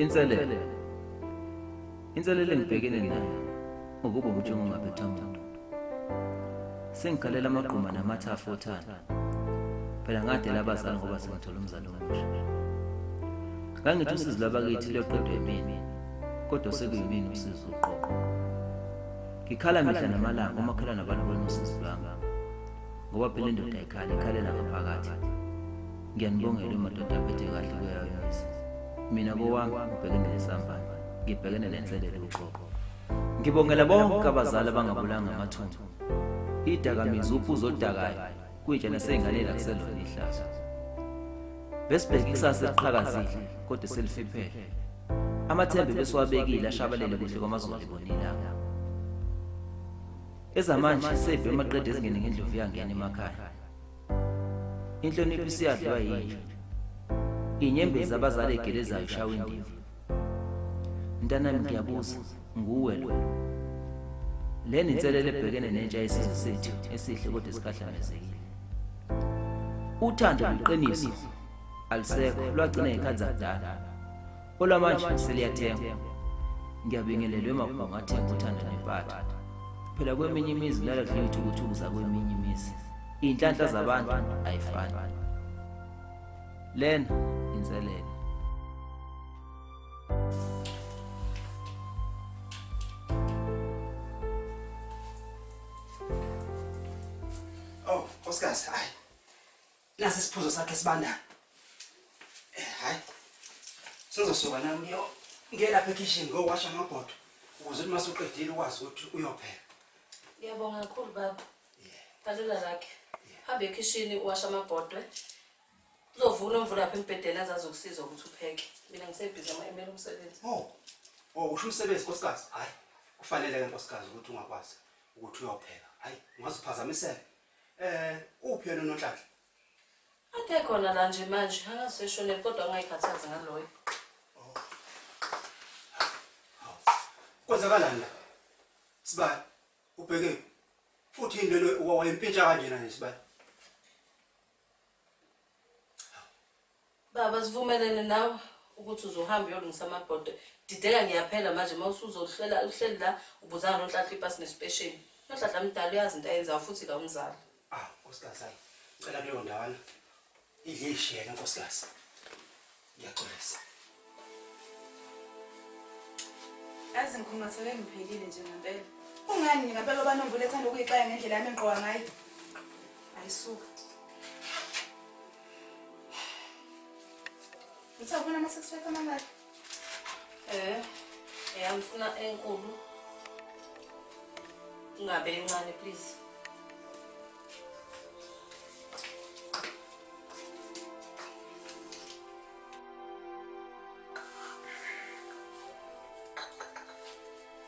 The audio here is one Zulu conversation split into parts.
Inselelo. Inselelo engibhekene nayo ukuba umtshingo ongaphethe muntu. Sengikhalela amagquma namathafa othando. Phela ngadela abazali ngoba sengithola umzali omusha. Ngangithi usizi lwabakithi luyoqedwa yimina, kodwa sekuyimina usizi uqoqo. Ngikhala mihla namalanga omakhelwane abalubona usizi lwami. Ngoba phela indoda ayikhala ikhalela ngaphakathi. Ngiyanibongela madoda aphethe kahle kweyayo imizi. Mina kowami ngibhekene nesambane, ngibhekene nenselelo uqobo. Ngibongela bonke abazali abangabulanga amathumbu. Idakamizwa uphuzo oludakayo kuyintsha nasey'nganeni akuselona ihlazo. Besibheke ikusasa eliqhakazile kodwa selifiphele. Amathemba ebesiwabekile ashabalele kuhle kwamazolo ebona ilanga. Ezamanje sebhema qede ezingene ngendlovu yangena emakhaya. Inhlonipho isiyadliwa yinja. Inyembezi abazali egelezayo ishawa indiva. Mntanami ngiyabuza, nguwe lo. Lena inselelo ebhekene nentsha yesizwe sethu esihle kodwa esikhahlamezekile. Uthando lweqiniso alisekho lwagcina ngekhathi zakudala. Olwamanje seliyathengwa. Ngiyabingelelwa emabhongo athenga uthando nempatho. Phela kweminye imizi kulala kudliwa ithukuthuku zakweminye imizi. Iy'nhlanhla zabantu ayifani. Lena inselelo. Oh, nkosikazi, hayi. Nasi isiphuzo sakhe esibandayo. Eh, hayi. Sengizosuka nami ngiyo ngiye lapha ekhishini ngiyowasha amabhodwe ukuze uthi uma usuqedile ukwazi ukuthi uyopheka. Ngiyabonga kakhulu baba. Lalela lakhe. Hamba ekhishini uwashe amabhodwe. Uzovuna umvula lapha embhedeni aze azokusiza ukuthi upheke. Mina ngisebhizi ama-email omsebenzi. Oh. Oh, usho umsebenzi nkosikazi? Hayi. Kufanele ke nkosikazi ukuthi ungakwazi ukuthi uyopheka. Hayi, ungaziphazamiseka. Eh, uphi yena uNonhlanhla? Athe khona la nje manje, angaseshonele kodwa angayikhathazi ngaloyo. Oh. Kwenzakalani la? Sibali, ubheke futhi yini lelo wayempintsha kanjena nje Sibali? Baba sivumelene nawe ukuthi uzohamba uyolungisa amabhodwe. Dideka ngiyaphela manje uma usuzohlela uhleli la ubuzana noNhlanhla ipasi nesipesheni. UNhlanhla mdala uyazi into ayenzayo futhi kawumzali. Ah, nkosikazi hayi. Ngicela kuleyo ndawana idle ishiyele nkosikazi. Ngiyaxolisa. Yazi ngikhungatheke ngiphelile nje ngempela. Kungani ngempela obanomvula ethanda ukuyixaka ngendlela yami engigqoka ngayo? Ayisuka. Ngithe ufuna ama-six pack amangaki? Eh, eh ngifuna enkulu. Ingabe encane please.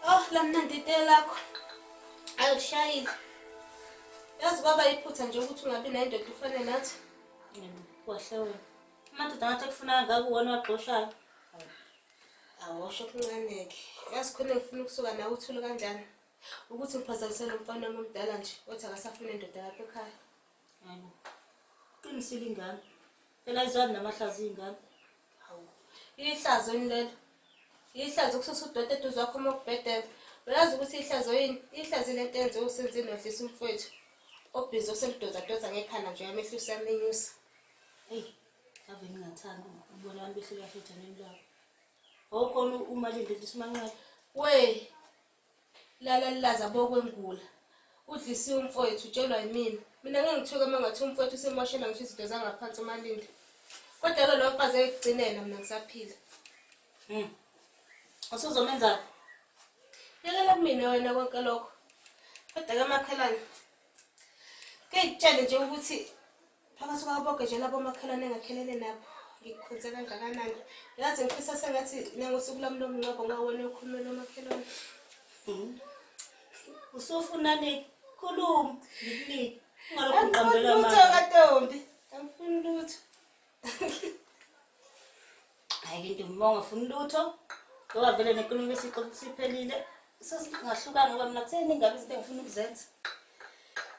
Oh, lamnandi itiye lakho. Ayikushayile. Yazi kwaba iphutha nje ukuthi ungabi nayo indoda ufane nathi. Wahle wena. Amadoda ngathi akufuna kangaka uwona waxoshayo. Awosho kuncane-ke. Yazi khona ngifuna ukusuka nawe uthule kanjani. Ukuthi ngiphazamise lo mfana wami omdala nje othi akasafuni indoda lapha ekhaya. Hayibo. Qinisile ingane. Phela ayizwani namahlazo ingane. Hawu. Ihlazo yini lelo? Ihlazo ukususa udoti eduze kwakho uma ukubhedela. Uyazi ukuthi ihlazo yini? Ihlazo lento enziwe usenzini nodlisa umfowethu. Obhizi osemdonsadonsa ngekhanda nje uyamehlusa uyamenyusa. Eyi, ave ngingathandi ukubona abantu behleli kahle othandweni lwabo. Wawukhona umalinde lisimanqele. We, lala lilaza bokwengula. Udlisiwe umfowethu utshelwa yimina. Mina ngeke ngithuke uma ngathi umfowethu usemoshela ngisho izinto zangaphansi umalinde. Kodwa-ke lowo mfazi ekugcinela mina ngisaphila. Usuzomenzani? Yekela kumina wena konke lokho. Kodwa-ke makhelwane, ke ngikutshele nje ukuthi Phakathi kwabo bonke nje labo makhelwane engakhelene nabo ngikukhonze kangakanani. Yazi ngifisa sengathi nangosuku lwami lomngcwabo ngawena okhulumela omakhelwane. Usufunani? Khuluma, ngikunike. Ungalokhu Angifuni uqambela lutho amanga. kantombi. Angifuni lutho. Hayi ke ntombi uma ungafuni lutho ngoba vele nenkulumo esixoxe siphelile sesingahlukana ngoba mina kutheni ingabe izinto engifuna ukuzenza.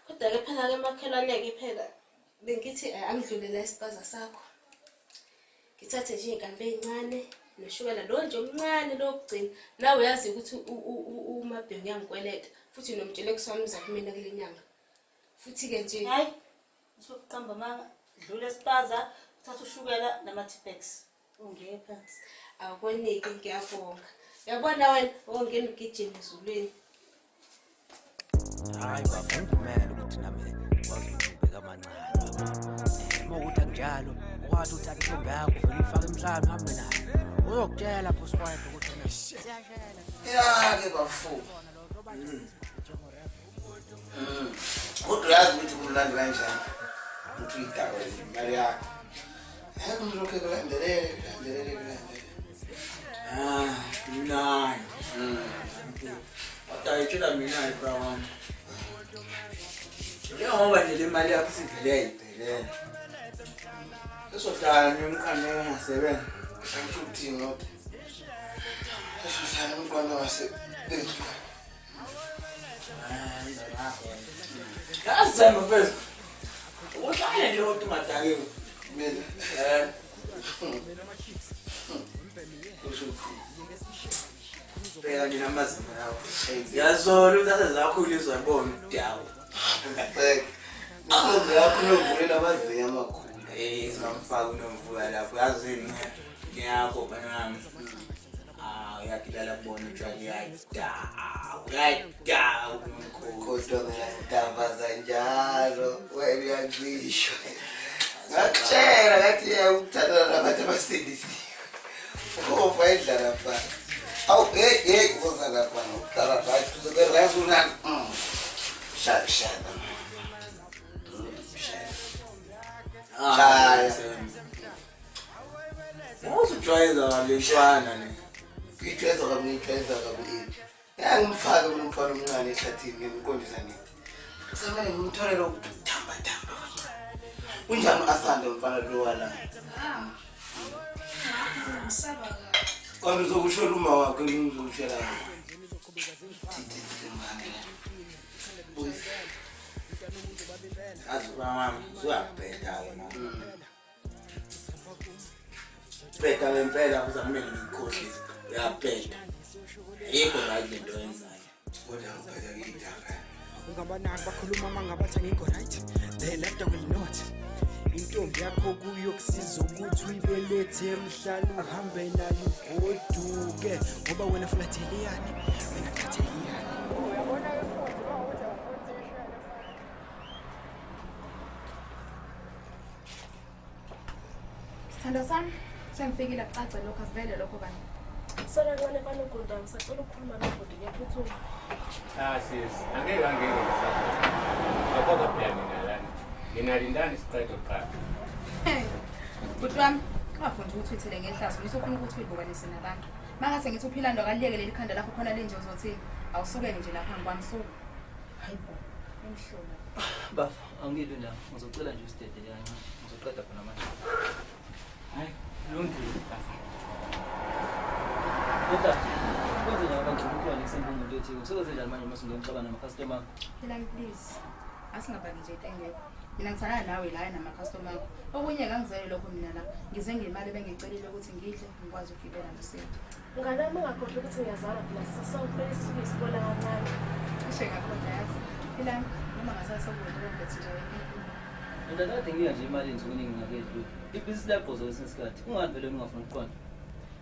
Kodwa-ke phela-ke makhelwane-ke phela bengithi angidlule la isipaza sakho. Ngithi Uthathe nje iy'nkambi ey'ncane noshukela lo nje omncane lo wokugcina. Nawe uyazi ukuthi uMabhengu uyangikweleta futhi nomtshele kuswami uza kumina kule nyanga. Futhi-ke nje Hayi, usuqamba amanga. Dlula espaza, uthatha ushukela nama-Tipex. Ungeke phansi. Awukwenike ngiyabonga. Uyabona wena wongena ugijima ezulwini. Hayi baba, ungivumele ukuthi nami ngikwazi ukubheka amancane baba. Uma ukuthi akunjalo, ukwazi uthatha intombi yakho uvele uyifake emhlane uhambe nayo. Uyokutshela lapho uswipe ukuthi wena siyashela. Ya-ke bafo. Kodwa uyazi ukuthi kumnandi kanjani ukuthi uyidakwe imali yakho. Hayi umuntu lokhu ekulandelele, kulandelele, kulandelele. Ah, mnandi. Kodwa ayitshela mina bra wami. Njengoba nje le mali yakho isivele yayiphelela. Sesohlala nomqando ongasebenzi. Angisho ukuthini kodwa. Sesohlala umqando wasebenzi. Yazi Themba mfethu. Uhlale nje kodwa ungadakiwe. Mina. Eh. Kusho ukuthini? Bheka nje namazinyo yakho. Ngiyazona ukuthi asezakhula izwa bona udawu. Bheka. Intombi yakho unovulela amazinyo amakhulu. Eh, singamfaka unomvuka lapho. Yazi yini? Ngiyakho bana wami. Ah, uyakilala kubona utshwala uyadawu. Uyadawu umkhulu. Kodwa ngiyadambaza njalo. Wena uyancisha. Ngakutshela ngathi uyakuthandana nabantu abasindisiwe. Ufa indlala phansi. Awu hey hey woza lapha uhlala right kuzobe right unani. Shaya shaya. Shaya. Ah, Uzujwayeza kabi ntwana le. Ngijwayeza kabi ngijwayeza kabi ini. Ngiyangimfaka mina umfana omncane ehlathini ngimqondisa nini. Kusamele ngimtholele ukuthamba thamba kancane. Unjani asande mfana lo wala? Ngisaba kabi. Kanti uzokushela uma wakhe ngizokushela. Thithi manje. Buyisa. Yazi baba wami usuyabheda ke mama. Bheda ngempela kuzamele ngikukhohlise. Uyabheda. Ayikho right lento oyenzayo. Kodwa ngibheka ngiyidaka. Ungabanaki bakhuluma amanga bathi angikho right they left I will not. Intombi yakho kuyokusiza ukuthi uyibelethe emhlane uhambe nayo ugoduke ngoba wena fulatheliyani wena thatheliyani. Sithandwa sami, sengifikile kucace lokho akuvele lokho bani. Sala kancane mfana ugunda ngisacela ukukhuluma nobhuti ngiyaphuthuma. Cha sisi, angeke angeke ngisakho. Ngoba phela mina lana. Nina lindani siqede kuqala. Hey. Bhuti wami, ungafundi ukuthi uyithele ngehlazo, usufuna ukuthi uyibukanise nabantu. Mangase ngithi uphilando akaliyeke leli khanda lakho khona linje uzothini? Awusukele nje lapha ngikwami suka. Hayibo, imhlola. Bafo, angilwi la. Ngizocela nje usidedele kancane. Ngizoqeda khona manje. Hayi, kulungile bafo. Kodwa kwenze njani manje ukuthiwa ngisengumuntu ethiko? Sekwenze njani manje uma singexabana nama-customer? Philani please. Asingabaki nje into engekho. Mina ngithandana nawe la nama-customer akho. Okunye kangizele lokho mina la. Ngize ngemali ebengiyicelile ukuthi ngidle ngikwazi ukugibela nosindi. Mngani wami ungakhohlwa ukuthi ngiyazalwa phela sisonke kumele sisuke isikole kancane. Cishe ngakhohlwa yazi. Philani, noma ngasasa sokudla kongethe nje ayikho inkinga. Mina kade ngiya nje imali ensukwini engingakedluli. Ibhizinisi liyagqoza kwesinye isikhathi. Ungani vele wena ungafuni ukuqonda?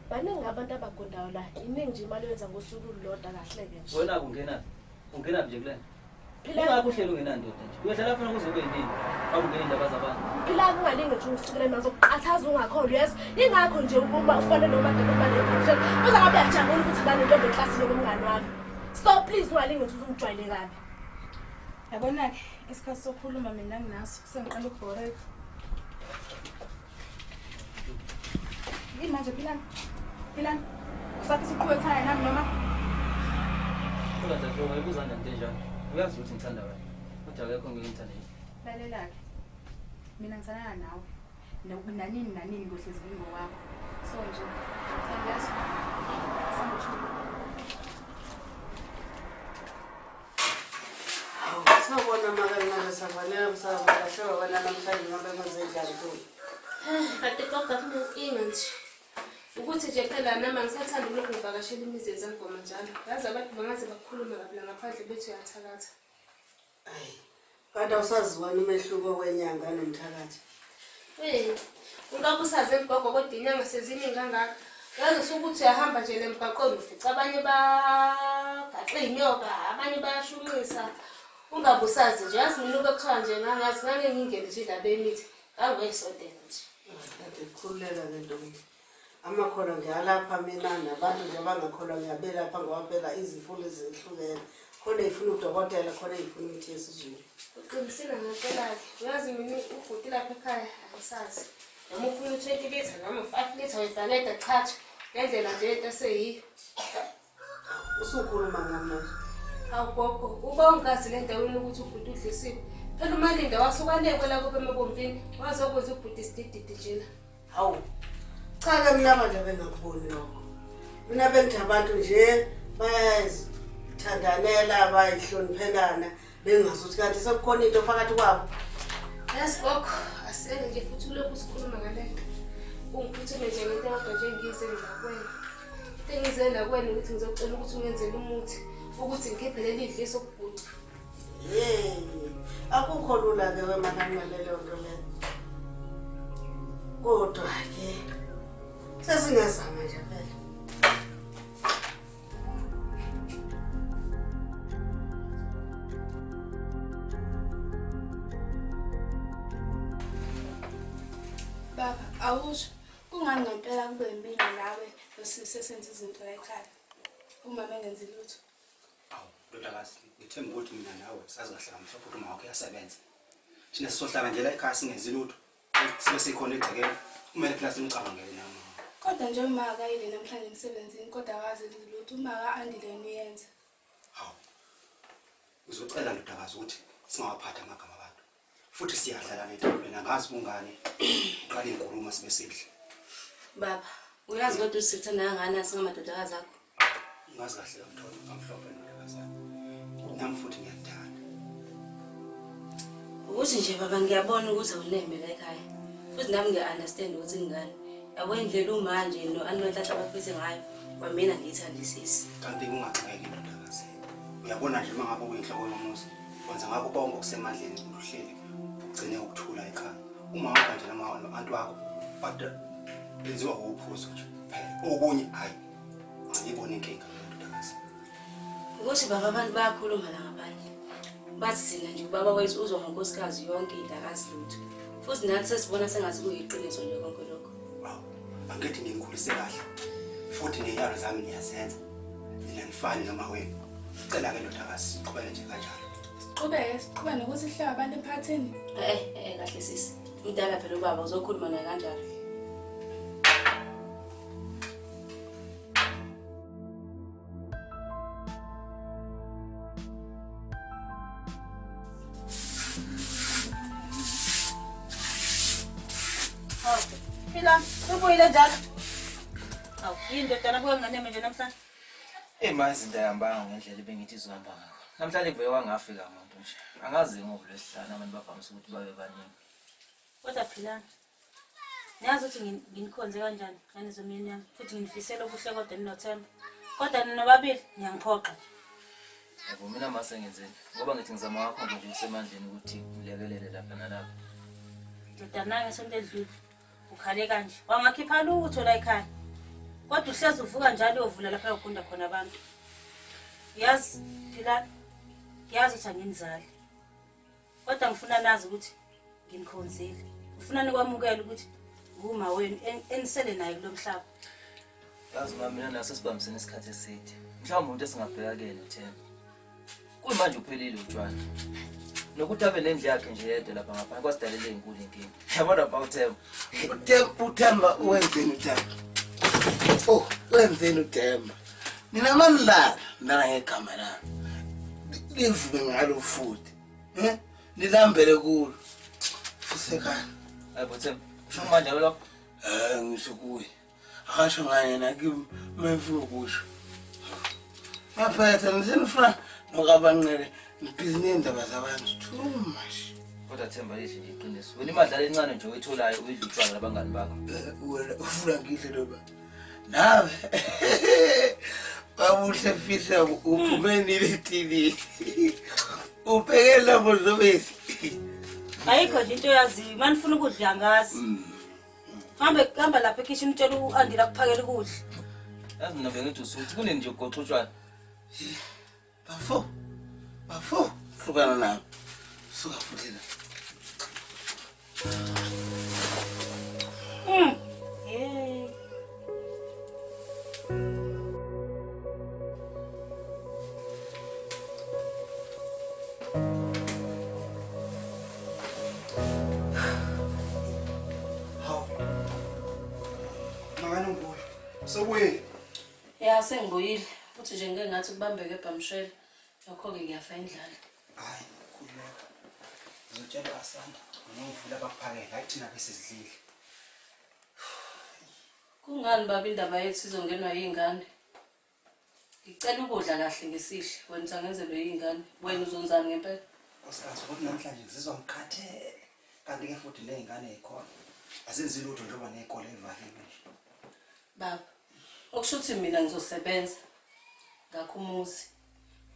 Baningi abantu abagundayo la, iningi nje imali oyenza ngosuku olulodwa kahle-ke nje. Wena-ke ungenaphi? Ungenaphi nje kulena? Phila Ungakho uhleli ungenandoda nje. Uyohlala funa kuze kube yinini? Ngabe ungena iy'ndaba zabantu. phila kungalinge nje ungisukele mina ngizokuqathaza ungakholwa uyezwa. Yingakho nje uma ufane nomadala ukuba nephutshela. Kuze ngabe uyajabula ukuthi banentombi eklasini kumngani wami. So please ungalinge nje uzungijwayele kabi. Yabona-ke isikhathi sokukhuluma mina nginaso sengiqala ukubhoreka. Yini manje Philani? Philani, usafisa uqhubeka uthanda nami noma? Kodwa Dade, ungayibuza kanjani into enjalo? Uyazi ukuthi ngithanda wena. Kodwa akekho ngeke ngithande yena. Lalela-ke. Mina ngithandana nawe. Nanini nanini kuhlezi ngingowakho. So nje, sengiyazwa. Sangishilo. Sawubona makancane safanele kusaba kahle wabona namhlanje ngabe kwenze njani kuwe. Kade gogo akunenkinga nje. Ukuthi nje phela nami angisathandi ukulokhu ngivakashela imizi yezangoma njalo. Yazi abantu bangaze bakhulume kabi la ngaphandle bethi uyathakatha. Kanti awusaziwani umehluko wenyanga nomthakathi? Hey, ungabe usazi emgogo kodwa inyanga seziningi kangaka. Yazi usukuthi uyahamba nje le mgwaqweni ufica abanye bagaxe inyoka, abanye bayashunqisa. Ungabe usazi nje, yazi mina ube kuthiwa nje ngangazi ngake ngingene nje indaba yemithi, ngangeyisondela nje. Kade kukhululeka ke ntombi. Amakholwa ngiyalapha mina nabantu nje abangakholwa ngiyabelapha ngoba phela izifo lezi zehlukene. Khona ey'funa udokotela, khona ey'funa imithi yesiZulu. Uqinisile ngempela-ke. Uyazi mina ubhuti lapha ekhaya angisazi. Noma ufuna u-20 litre noma u-5 litre webhakede chatha. Ngendlela nje into eseyiyo. Usukhuluma ngami manje. Hawu gogo, uba ungazi le ndaweni ukuthi ubhuti udlisiwe. Phela uMalinda wasuka le kwelakubo emabomvini wazokwenza ubhuti isidididi njena. Hawu. Cha ke mina bandla bengakuboni lokho. Mina bengithi abantu nje bayazithandanela bayihloniphelana bengazi ukuthi kanti sekukhona into phakathi kwabo. Yazi gogo, asiyeke nje futhi ulokhu sikhuluma ngale nto. Ungiphuthume nje ngento eyodwa nje ngize ngakwena. Into engize nakwena ukuthi ngizocela ukuthi ungenzele umuthi ukuthi ngikhiphe leli dliso kubhuti. Hey, akukho lula ke wemakanqele leyo nto leyo. Kodwa ke sesingazama nje phela. Baba, awusho kungani ngempela kube yimina nawe nosisi esenza izinto la ekhaya. Umama engenzi lutho. Awu, ndodakazi, ngithemba ukuthi mina nawe sazi kahle kamhlophe ukuthi umama wakho uyasebenza. Thina sizohlala nje la ekhaya singenzi lutho. Sibe sikhona egcekeni. Kumele phela simcabangele nami. Kodwa nje uma akayile namhlanje emsebenzini kodwa akazenzi lutho uma ka-Andile yena uyenza. Hawu. Ngizocela ndodakazi ukuthi singawaphathi amagama abantu. Futhi siyadla la etafuleni angazi kungani uqala inkulumo sibe sidla. Baba, uyazi kodwa usithanda kangakanani singamadodakazi akho. Ngazi kahle kamtholo kamhlophe ndodakazi yami. Nami futhi ngiyakuthanda. Ukuthi nje baba ngiyabona ukuthi awuneme la ekhaya. Futhi nami ngiya-understand ukuthi ingane. Yabo indlela umanje no-Anwenhlanhla abaphethe ngayo kwamina ngiyithandisisi. Kanti ungaxakeki ndodakazi. Uyabona nje uma ngabe uyinhloko yomuzi wenza ngakho konke okusemandleni uhleli ugcine ukuthula ekhaya. Uma wakho nje noma no-anti wakho kodwa benziwa uphuzo nje kuphela. Okunye hhayi angiyiboni inkinga ndodakazi. Ukuthi baba abantu bayakhuluma la ngaphandle. Bathi thina nje ubaba wethu uzwa ngonkosikazi yonke into akazi lutho. Futhi nathi sesibona sengathi kuyiqiniso nje konke lokho. Angithi ngingikhulise kahle futhi neyalo zami niyazenza. Nina ngifani noma wenu. Cela ke ndodakazi siqhubeke nje kanjalo. Siqhubeke, siqhubeke nokuthi sihlebe abantu emphakathini. Eh eh kahle sisi. Mdala phela ubaba uzokhuluma naye kanjalo. Phila, ubuyile njalo. Awu, yini ndodana buka nganeme nje namhlanje. Hey ma izinto ayihambanga ngendlela ebengithi izohamba ngakho. Namhlanje kuvele kwangafika muntu nje. Angazi ngoba lwesihlanu abantu bavamise ukuthi babe baningi. Kodwa philani. Niyazi ukuthi nginikhonze kanjani ngane zomyeni yami futhi nginifisela okuhle kodwa ninothemba. Kodwa nobabili niyangiphoxa. Yabo mina ma sengenzeni ngoba ngithi ngizama ngakho nje kusemandleni ukuthi ngilekelele lapha nalapha. Ndodana ngesonto edlule ukhale kanje wangakhipha lutho la ekhaya. Kodwa uhlezi uvuka njalo uyovula lapha uyogunda khona abantu. Yazi phila ngiyazi ukuthi anginizali. Kodwa ngifuna nazi ukuthi nginikhonzile. Ngifuna nikwamukele ukuthi nguma wenu enisele naye kulo mhlaba. Yazi ma mina naso sibambisene isikhathi eside. Mhlawumbe umuntu esingabheka kuyena uThemba. Kuyimanje uphelile utshwala. Nokuthi abe nendlu yakhe nje yedwa lapha ngaphandle kwasidalela ezinkulu inkinga. Yabona baba uThemba. Uthemba uThemba wenzeni uThemba? Oh, wenzeni uThemba? Nina manilala nilala ngegama lami. Livuke ngalo futhi. Eh? Nilambele kulo. Fusekani. Hayi bo Themba, usho manje lokho? Eh ngisho kuye. Akasho ngane nakimi mefuna ukusho. Ngaphetha ngisenifuna nokabanqele ngibhizi nendaba zabantu too much. Kodwa Themba lihle nje iqiniso. Wena imadlala encane nje oyitholayo uyidla utshwala nabangani bakho. Wena ufuna ngidle noma nawe babuhle fisa uphume nini eTV. Ubheke lapho Dlobesi. Ayikho nje into oyaziyo. Uma nifuna ukudla angazi. Hambe hamba lapha ekhishini utshela u-Andile akuphakele ukudla. Yazi mina bengithi usuthi kunini nje ugoxa utshwala. Bafo. Bafo, hlukana nami. Suka futhi la. Hey. Hawu. Makanomvula. Sewubuyile. Ya sengibuyile. Futhi nje ngike ngathi kubambeke ebhamshela. Ngakho-ke ngiyafa indlala. Hayi, khululeka. Ngizotshela Asanda nomvula bakuphakele. Hayi thina ke sizidlile. Kungani baba indaba yethu izongenwa yingane? Ngicela ukudla kahle ngesihle. Wena uthi angenzelwe yingane. Wena uzonzani ngempela? Nkosikazi, ukuthi namhlanje ngizizwa ngikhathele. Kanti-ke futhi ney'ngane y'khona. Azenzi lutho njengoba ney'kole ey'valiwe nje. Baba, okusho ukuthi mina ngizosebenza ngakho umuzi,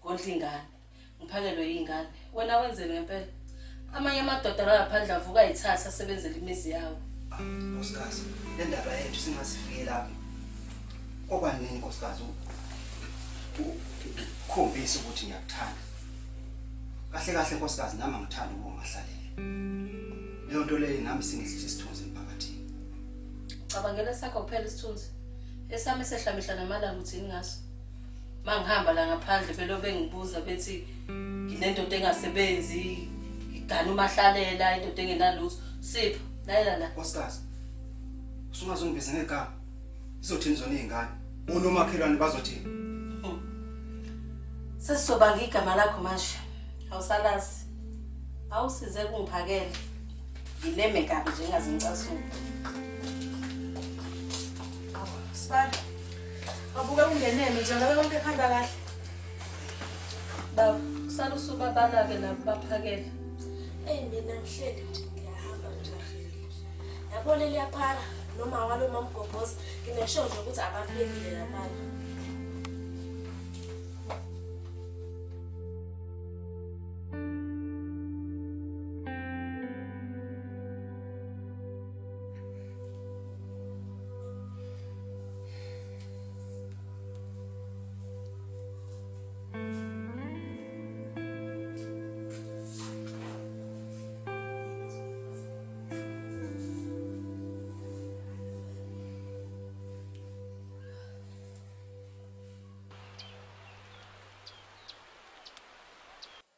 ngondla ingane, ngiphakelwe yingane. Wena wenzeni ngempela? Amanye amadoda la ngaphandle avuka ayithatha asebenzele imizi yawo. Nkosikazi, le ndaba yethu singazifike lapho. Okwanini nkosikazi ukukhombisa ukuthi ngiyakuthanda. Kahle kahle nkosikazi nami angithandi ukuba ungahlaleli. Leyo nto leyo nami singehlise isithunzi emphakathini. Cabangela sakho kuphela isithunzi. Esami sehla mihla namalanga uthini ngaso? Mangihamba la ngaphandle belo bengibuza bethi nginendoda engasebenzi, ngigana umahlalela, indoda engenalutho. Sipho, lalela la. Nkosikazi, usungazongibiza ngegama. Izothini zona iy'ngane? Onomakhelwane bazothini? Sesisobanga igama lakho manje. Awusalazi. Awusize kungiphakele. Ngileme kabi nje ngaze ngicasuke. Sibali. Abuke ungeneme nje ngabe konke kuhamba kahle. Baba, kusala usubabala-ke labo baphakele. Eyi mina ngihleli nje ngiyahamba ngijahile. Yabo leliya phara noma walo mamgobhozi nginesho nje ukuthi abaphekile laphana.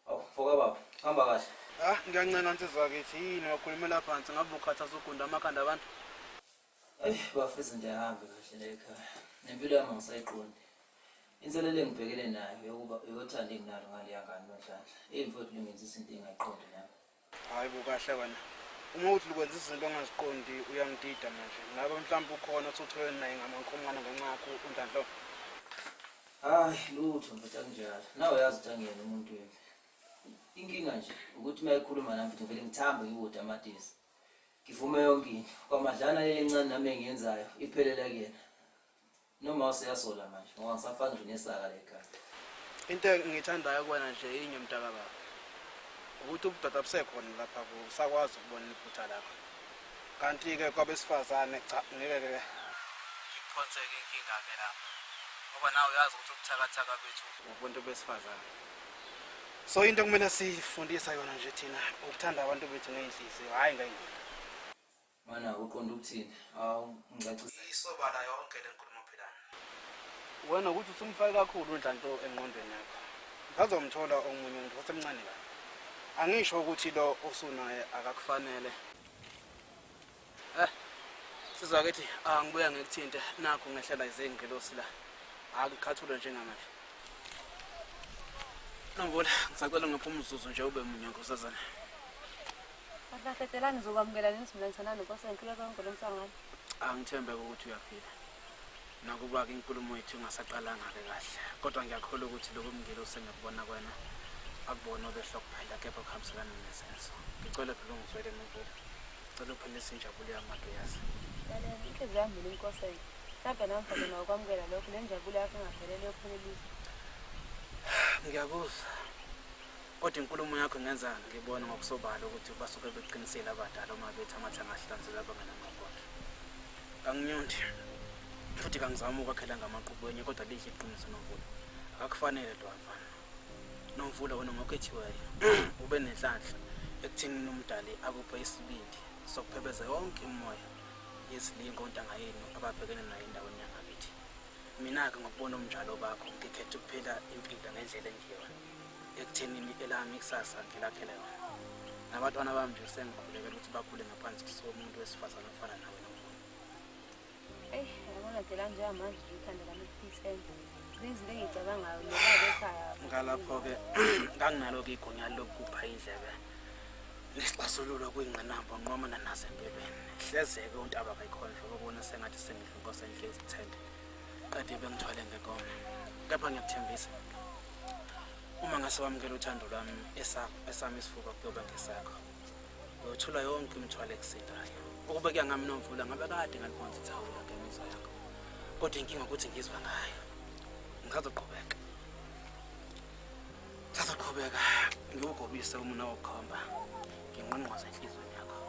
Awu, mfoka baba, hamba kahle. Ah, ngiyancenga nsizwa kithi yini wakhulumela phansi ngabe ukhathaza ugunda amakhanda abantu. Eyi, bafisa nje ahambe kahle la ekhaya. Nempilo yami angisayiqondi. Inselelo engibhekene nayo yokuba yothando enginalo ngaleya ngane uNonhlanhla. Eyi mfowethu lingenzisa into engingayiqondi nami. Hayi bo kahle wena. Uma uthi lukwenza izinto ongaziqondi uyangidida manje. Ngabe mhlawumbe ukhona osuthwele naye ngamankomane ngenxa yakho uNhlanhla? Hayi lutho mfethu akunjalo. Nawe uyazi ukuthi angiyena umuntu wempi. Inkinga nje ukuthi uma ekhuluma nami mfethu ngivele ngithambe ngiwotamatisi. Ngivume yonke into. Kwamadlana le encane nami engiyenzayo iphelela kuyena. Noma useyasola manje ngoba ngisafaka nje nesaka la ekhaya. Into engiyithandayo kuwena nje inye mntakababa. Ukuthi ubudoda busekhona lapha kuwe usakwazi ukubona iphutha lakho. Kanti-ke kwabesifazane cha ngeke-ke ngikuphonseke inkinga-ke lapho. Ngoba nawe uyazi ukuthi ubuthakathaka bethu ubuntu besifazane. So into okumele siyifundisa yona nje thina ukuthanda abantu bethu ngey'nhliziyo hhayi ngey'ngqondo. Mana uqonda ukuthini? Awu ngicacisa. Isobala yonke le nkulumo phela. Wena ukuthi usumfake kakhulu uNdlanto engqondweni yakho. Usazomthola omunye umuntu usemncane kabi. Angisho ukuthi lo osunaye akakufanele. Eh. Sizwa kithi angibuya ngikuthinte nakho ngehlela izingilosi la. Akukhathule njengamanje. Nomvula, ngisacela ngiphe umzuzu nje ube munye nkosazana. Kahle Delani ngizokwamukela nesivumelwano noNkosi ngiphile konke lo msangano. Angithembe ukuthi uyaphila. Nakuba-ke inkulumo yethu ingasaqalanga-ke kahle, kodwa ngiyakholwa ukuthi lokhu mngelosi engikubona kwena Akubona obehla kuphela kepha kuhambiselana nezenzo. Ngicela phela ungizwele Nomvula. Ngicela uphelise injabulo yami Maduyazi. Lalela, inhliziyo yami mina inkoseke. Mhlawumbe nami mfana ungakwamukela lokho, le njabulo yakho ingaphelele yophelelisa. Ngiyakuzwa. Kodwa inkulumo yakho ingenza ngibone ngokusobala ukuthi basuke beqinisile abadala uma bethi amathi angahlanzeka abangenamabhodla. Kanginyundi futhi kangizami ukwakhela ngamaqubu enye kodwa lihle iqiniso Nomvula. Akakufanele lo mfana. Nomvula wena ngokhethiweyo ube nenhlanhla ekuthenini umdali akuphe isibindi sokuphebeza yonke imimoya yezilingo ontanga yenu ababhekene nayo endaweni yangakithi. Mina-ke ngokubona ubunjalo bakho ngikhetha ukuphila impilo ngendlela engiyona ekuthenini elami ikusasa ngilakhele yona. Nabantwana bami nje sengikhulekela ukuthi bakhule ngaphansi komuntu wesifazane ofana nawe Nomvula. Eyi, yabona Dela njengamanje nje ikhanda lami liphithene. Ziningi izinto engiyicabangayo nobaba ekhaya. Ngalapho-ke nganginalo-ke igunya lokupha indlebe nesixazululo kwingqinamba onqwamana nazo empilweni. Hleze-ke untaba kayikhondlo ukubona sengathi sengidla inkosi enhle isithende qede bengithwale ngenkomo. Kepha ngiyakuthembisa uma ngase wamukela uthando lwami esami isifuba kuyoba ngesakho. Uyothula yonke imithwalo ekusindayo. Ukube kuya ngami Nomvula ngabe kade ngaliphonsa ithawula ngemizwa yakho. Kodwa inkinga ukuthi ngizwa ngayo. Ngisazoqhubeka. Ngisazoqhubeka ngiwugobise umunwe wokukhomba. Ngingqongqoze enhliziyweni yakho.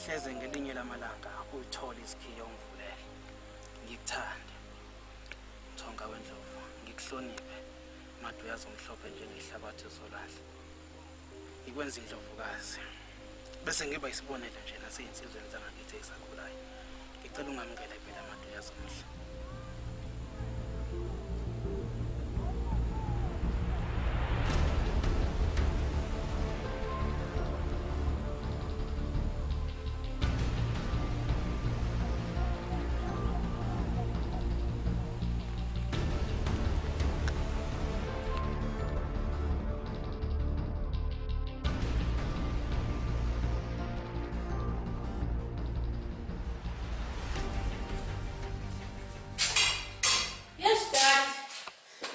Hleze ngelinye lamalanga uyithole isikhiya ungivulele. Ngikuthande. Thonga wendlovu, ngikuhloniphe. Maduyaza omhlophe njengehlabathi zolwandle. Ngikwenza indlovukazi. Bese ngiba isibonelo nje naseyinsizweni zangakithi ezisakhulayo. Ngicela ungamukele phela Maduyaza omuhle. Yes dad.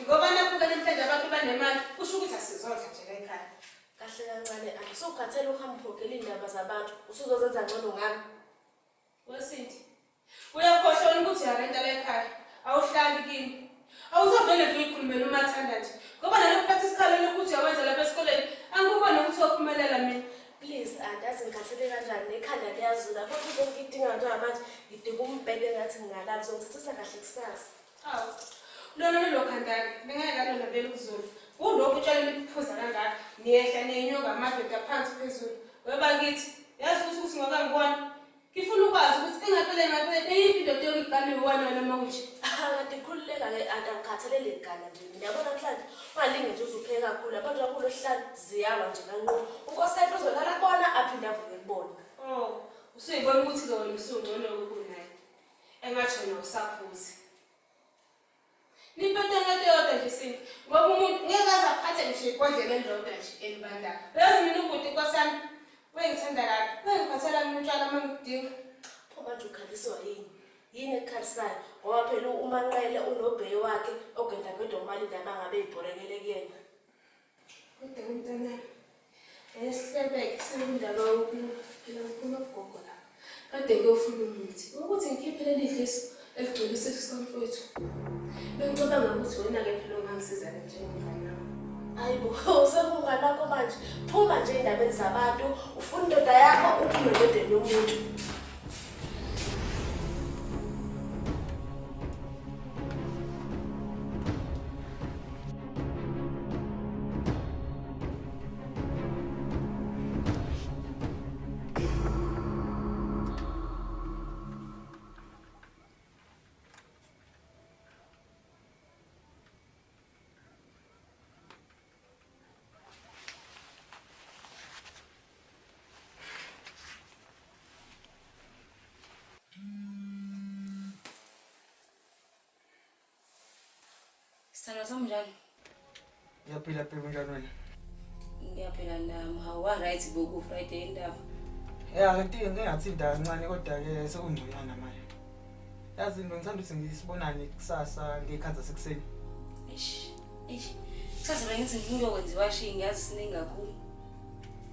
Ngoba nakho ke namhlanje abantu banemali kusho ukuthi asizodla nje la ekhaya. Kahle kancane angisukhathele uhamba uphogela iy'ndaba zabantu usuzozenza ngcono ngami. Wesindi. Uyakhohlwa wena ukuthi uyarenta la ekhaya. Awuhlali kimi. Awuzovele nje uyikhulumele umathanda nje. Ngoba nalokuphatha isikhala lokuthi uyawenza lapha esikoleni, angikuboni ukuthi uyophumelela mina. Please anti azi ngikhathele kanjani nekhanda liyazula kodwa into engiyidingayo njengamanje ngidinga umbhede engathi ngingalala uzongithathisa kahle kusasa. Awu. Lona lolo khandake, bengeke kalona vele ukuzula. Kulokhu utshwala niphuza kangaka, niyehla niyenyuka amadoda phansi phezulu. Webakithi, yazi ukuthi ukuthi ngoba ngibona Ngifuna ukwazi ukuthi engempeleni ngempeleni eyiphi indoda eyokugana iwona wena uma unje. Kanti khululeka-ke anti angikhathalele kugana nje mina yabona namhlanje ungalinge nje uzupheke kakhulu abantu kakhulu osihlanu ziyawa nje kanqu unkosenhle uzolala kubona aphinde avuke kubona. Oh, usuyibona ukuthi-ke wena usungcono kunaye. Engathi wena usaphuzi. Niphethe ngento eyodwa nje Sindi, ngoba umuntu ngeke aze aphathe ngisho ibhodlela elilodwa nje elibandayo. Uyazi mina ubhuti nkosi yami wengithanda kabi, wengiphathela mina utshwala uma ngidinga. Pho manje ukhaliswa yini? Yini ekukhalisayo? Ngoba phela uManqele unobheyi wakhe ogenda ngedwa uMalinde abangabe eyibhorekele kuyena. Kodwa mntanami, esihlebeke sekundaba yokuphila ngiphuma kugogo la. Kade ngiyofuna umuthi ukuthi ngikhiphe leli dliso eligcwele isisu sikamfowethu. Bengicabanga ukuthi wena-ke phela ungangisiza-ke njengomngane wami. Hayi bo, sekumngane wakho manje. Phuma nje ey'ndabeni zabantu, ufuna indoda yakho, uphume endodeni yomuntu. Sithandwa sami njani? Ngiyaphila phela unjani wena? Ngiyaphila nami. Hawu wa right boku Friday indaba. Ya kanti ngike ngathinta kancane kodwa ke sekungconywana manje. Yazi into ngithanda ukuthi ngisibonane kusasa ngekhathi zasekuseni. Eish. Eish. Kusasa bengithi ngifuna ukuyokwenza iwashing ngiyazi siningi kakhulu.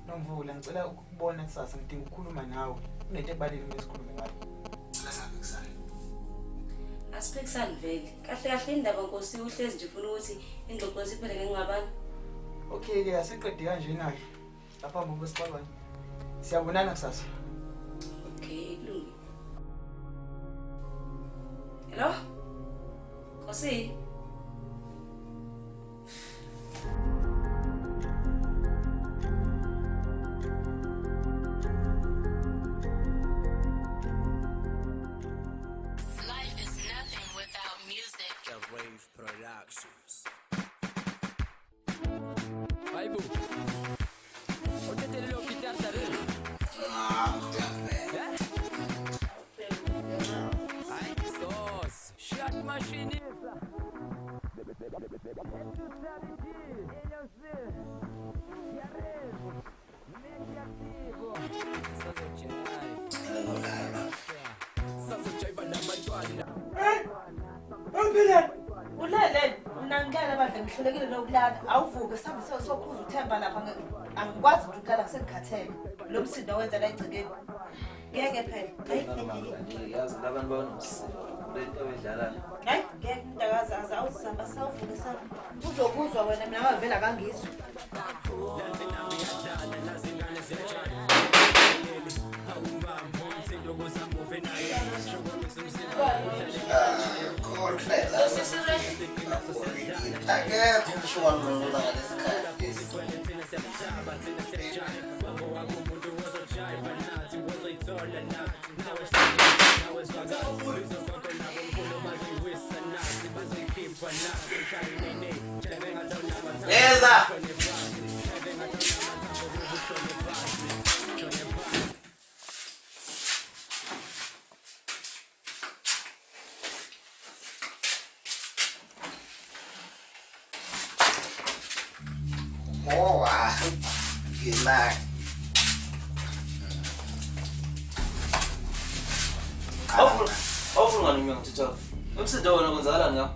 Nomvula ngicela ukukubona kusasa ngidinga ukukhuluma nawe. Kunento ebalulekile kumele sikhulume ngayo. Ngicela singaphikisani. Asiphikisani vele. Kahle kahle indaba Nkosi uhlezi nje ufuna ukuthi ingxoxo siphele ngengxabano. Okay ke asiqede kanjena ke. Lapha ngoba sixabane. Siyabonana kusasa. Okay, kulungile. Hello? Nkosi? Life is nothing without music. The Rave Productions. Hayibo. Uthethelele uPeter Darrell. Hayi sos. Shot machinista. Ulele mina ngilala bandla ngihlulekile nokulala awuvuke sihambe sokhuza uThemba lapha angikwazi nje ukulala sengikhathele lo msindo owenza la egcekeni ngeke phela Hayi, Yazi labantu banomsindo. Lento abedlala. hayi ngeke mntakazi aze awuzihamba sawuvuke sami uzokuzwa wena mina ngavele akangizwa Akekho umusho wangqongqoza ngalesikhathi lesi. Leza! Oh, ah, ngimali. Awufuni ngani umnyango thitha? Umsindo wena kwenzakalani ngawo?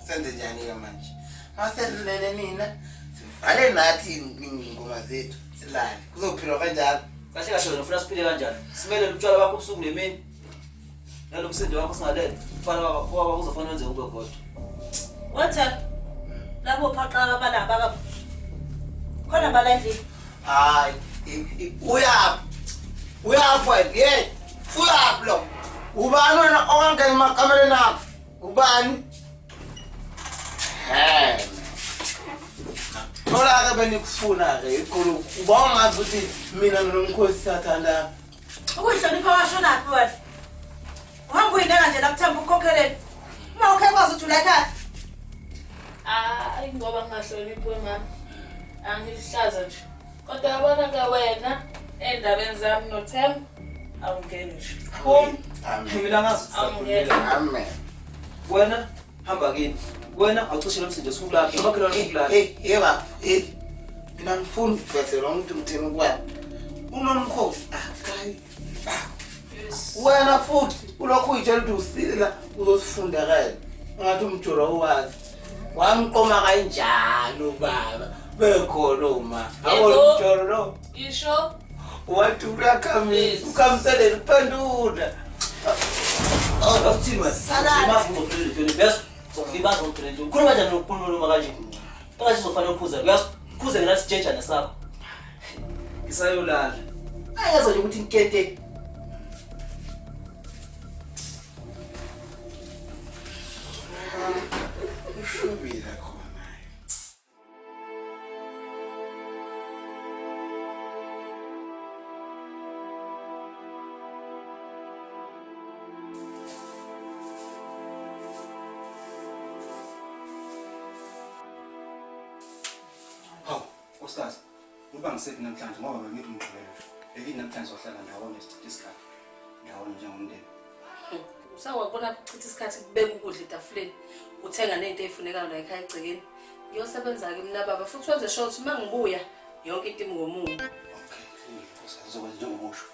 Senze njani-ke manje? Maselulele nina, sivale nathi iy'ngoma zethu, silale. Kuzophilwa kanjalo. Kahle kahle wena ufuna siphile kanjani? Simelele utshwala bakho ubusuku nemini. Nalo msindo wakho singalele. Mfana wakho kuzofanele wenze ube kodwa. Wethe labo phaqa abalaba baba khona bala endlini Hayi, uyaphi? Uyaphi wena? Ye, uyaphi lo? Ubani wena owangena emakameleni akho? Ubani? He. Thola-ke benikufuna-ke iqulu. Uba ungazi ukuthi mina nginomkhosi siyathandana. Ukuyihlonipha washonaphi wena? Uhamba uyineka nje la kuthemba ukukhokheleni. Uma ukhe kwazi ukuthi ulakhaya. Hayi ngoba ngingahloniphi wemama. Angihlaza nje. Kodwa yabona ke wena endabeni zami noThemba awungeni nje. Phum. Mina ngazi Awungeni. Amen. Wena hamba kini. Wena awucishe lo msindo sukulapha. Umakhelwane ukulapha. Hey, ye baba, hey. Mina ngifuna ukuvezelwa ukuthi ngithini kuwena. Unomkhosi akayi. Wena futhi ulokhu uyitshela ukuthi usile la uzosifundakela. Ungathi umjolo uwazi. Wamqoma kanjalo baba. Bekhona uma. Awona umjolo lo. Isho Wathi uyakhamisa, ukhamiselela uphendula. Awuthini wena? Ulimaza ngophelele ntoni? Bese uzokulimaza ngophelele ntoni? Ukhuluma kanjani nokukhuluma kanje? Kanje uzofanele ukhuze. Uyazi ukhuze ngena sijejane sakho. Ngisayolala. Ayezwa nje ukuthi ngikete. Ushubile khona. Hawu, nkosikazi, uba ngisephi namhlanje ngoba bengithi umgqibelo nje. Bekithi namhlanje sohlala ndawonye sichithe isikhathi ndawonye njengomndeni. Usawabona kuchitha isikhathi kubeka ukudla etafuleni, uthenga nento ezifunekayo la ekhaya egcekeni. Ngiyosebenza-ke mina baba futhi wenze sure ukuthi uma ngibuya yonke into imi ngomumo. Nkosikazi, uzokwenza njengoba usho.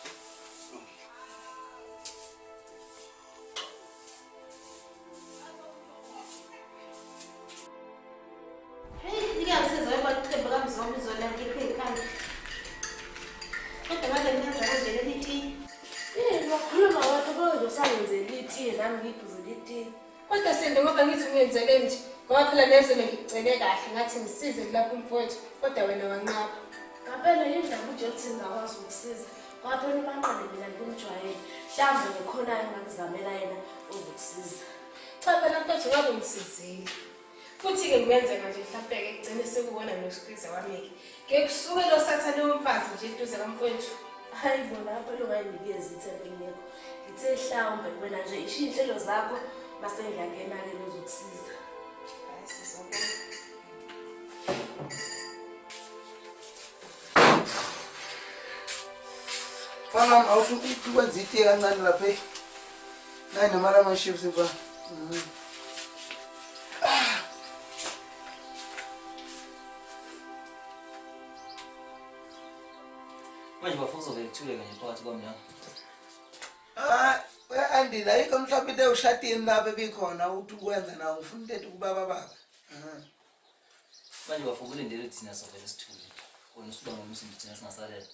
nami ngiyiphuzele itiye. Kodwa Sindi ngoba ngithi ungenzele nje ngoba phela nezolo ngikucele kahle ngathi ngisize kulapho umfowethu kodwa wena wanqaba. Ngampela yindaba uje ukuthi ngingakwazi ukusiza ngoba phela uManqele mina ngimjwayele. Mhlawumbe ngikhona engingakuzamela yena ozokusiza. Cha phela mfethu ngabe ungisizile. Futhi-ke kungenzeka nje mhlampe-ke kugcine sekuwona nosikwiza wami-ke. Ngeke kusuke lo sathane womfazi nje eduze kamfowethu. Hayi bo lapho lungayinikezi ithemba elingekho. Ngithe hlawumbe wena nje isho iy'nhlelo zakho mase ngiyangena-ke lozokusiza. Hayi sizobona. Mfana wami awuthi ukwenza itiye kancane lapha. Nayi nemali ama-chips mfana. Manje bafo kuzobe kuthule kanye phakathi kwami nawe. Ah, we-Andile ayikho mhlawumbe into ewushatini lapha ebikhona uthi ukwenza nawo ngifuna into ethi kubaba baba. Manje bafo kulindele thina sovele sithule. Wena usubanga umsindo thina singasalela.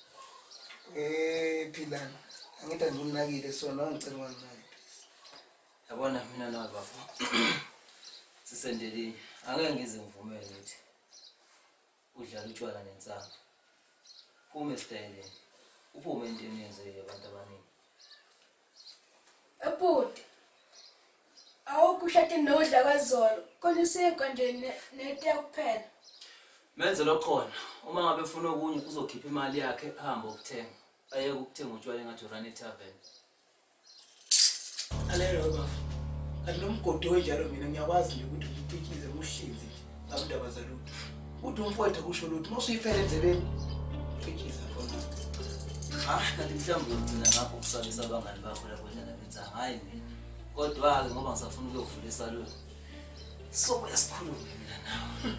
Eh Philani, angithi angikunakile sona ngicela unganginaki please. Yabona mina nawe bafo. Sisendelinye. Angeke ngize ngivumele ukuthi udlala utshwala nensangu. Uphume esitayeleni. Uphume entweni yenziwe abantu abaningi. Ebhuti, awukho ushade nodla kwazolo, kodwa isinkwa nje netiya kuphela. Menze lokhona. Uma ngabe efuna okunye uzokhipha imali yakhe ahambe ukuthenga. Ayeke ukuthenga utshwala engathi urun tavern. Lalela we bafo. Kanti lo mgodi onjalo mina ngiyakwazi nje ukuthi ngicitshize ngihlinze nje ngabundaba zalutho. Uthi umfowethu akusho lutho uma usuyiphela endlebeni citshiza mfana. Ah, kanti mhlawumbe uyogcina ngapho ukusabisa abangani bakho lapho dlala benza hayi mina. Kodwa-ke ngoba ngisafuna ukuyovula isaluni. Sobuya sikhulume mina nawe.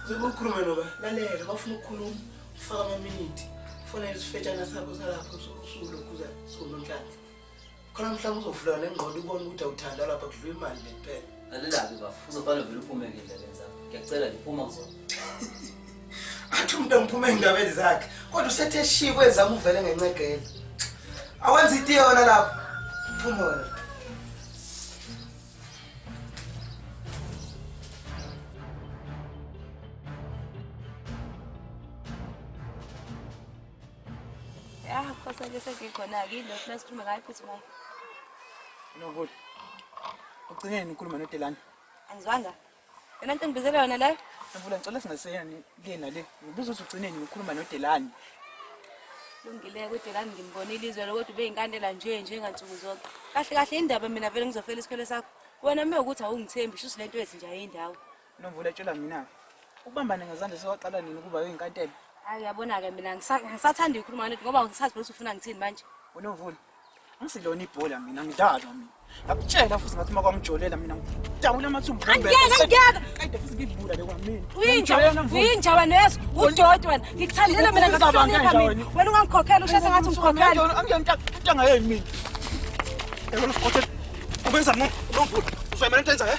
Uzobe ukhulume noba lalela bafuna ukukhuluma ufaka amaminithi fonela isifetshana sakho salapho usulokhuza sonomhlanhla. Khona mhlawumbe uzovula nengqondo ubone ukuthi awuthandwa lapha kudliwa imali le kuphela. Lalela-ke bafo, uzofanele vele uphume-ke endleleni zakho. Ngiyakucela nje phuma kuzona. Athi umuntu angiphume ey'ndabeni zakhe kodwa usethe shi kwezami uvele ngencegela. Awenza itiye wena lapho. Phuma wena. Ya, Nkosi sengikhona-ke yini lokhu nasikhuluma ngayo futhi mama. Novula. Ugcineni ukhuluma noDelani. Angizwanga. Yona nto engibizela yona leyo? Novula ngicela singaseyani le nale. Ngibuza ukuthi ugcineni ukhuluma noDelani. Lungile kuDelani ngimbonile izolo kodwa ubeyinkantela nje njengansuku zonke. Kahle kahle indaba mina vele ngizofela isikhwele sakho. Wena uma ukuthi awungithembi shuthi lento ethi nje ayindawo. Nomvula tshela mina. Ukubambana ngezandla sewaqala nini ukuba uyinkantela? Hayi uyabona-ke mina ngisathanda ukukhuluma ngale ngoba ngisazi ukuthi ufuna ngithini manje. Unomvula. Angisilona ibhola mina ngidlalwa mina. Ngakutshela futhi ngathi uma kwangijolela mina ngidabula amathumbu. Angeke angeke. Kade futhi ngibula le kwamina. Uyinja uyinja wena yesu udoti wena. Ngikuthandela mina ngakuhlonipha mina. Wena ungangikhokhela ushese ngathi ungikhokhela. Angiyona intanga yeni mina. Yabona sikhothela. Ubenza ngo nomvula. Uzoyimela into enza he?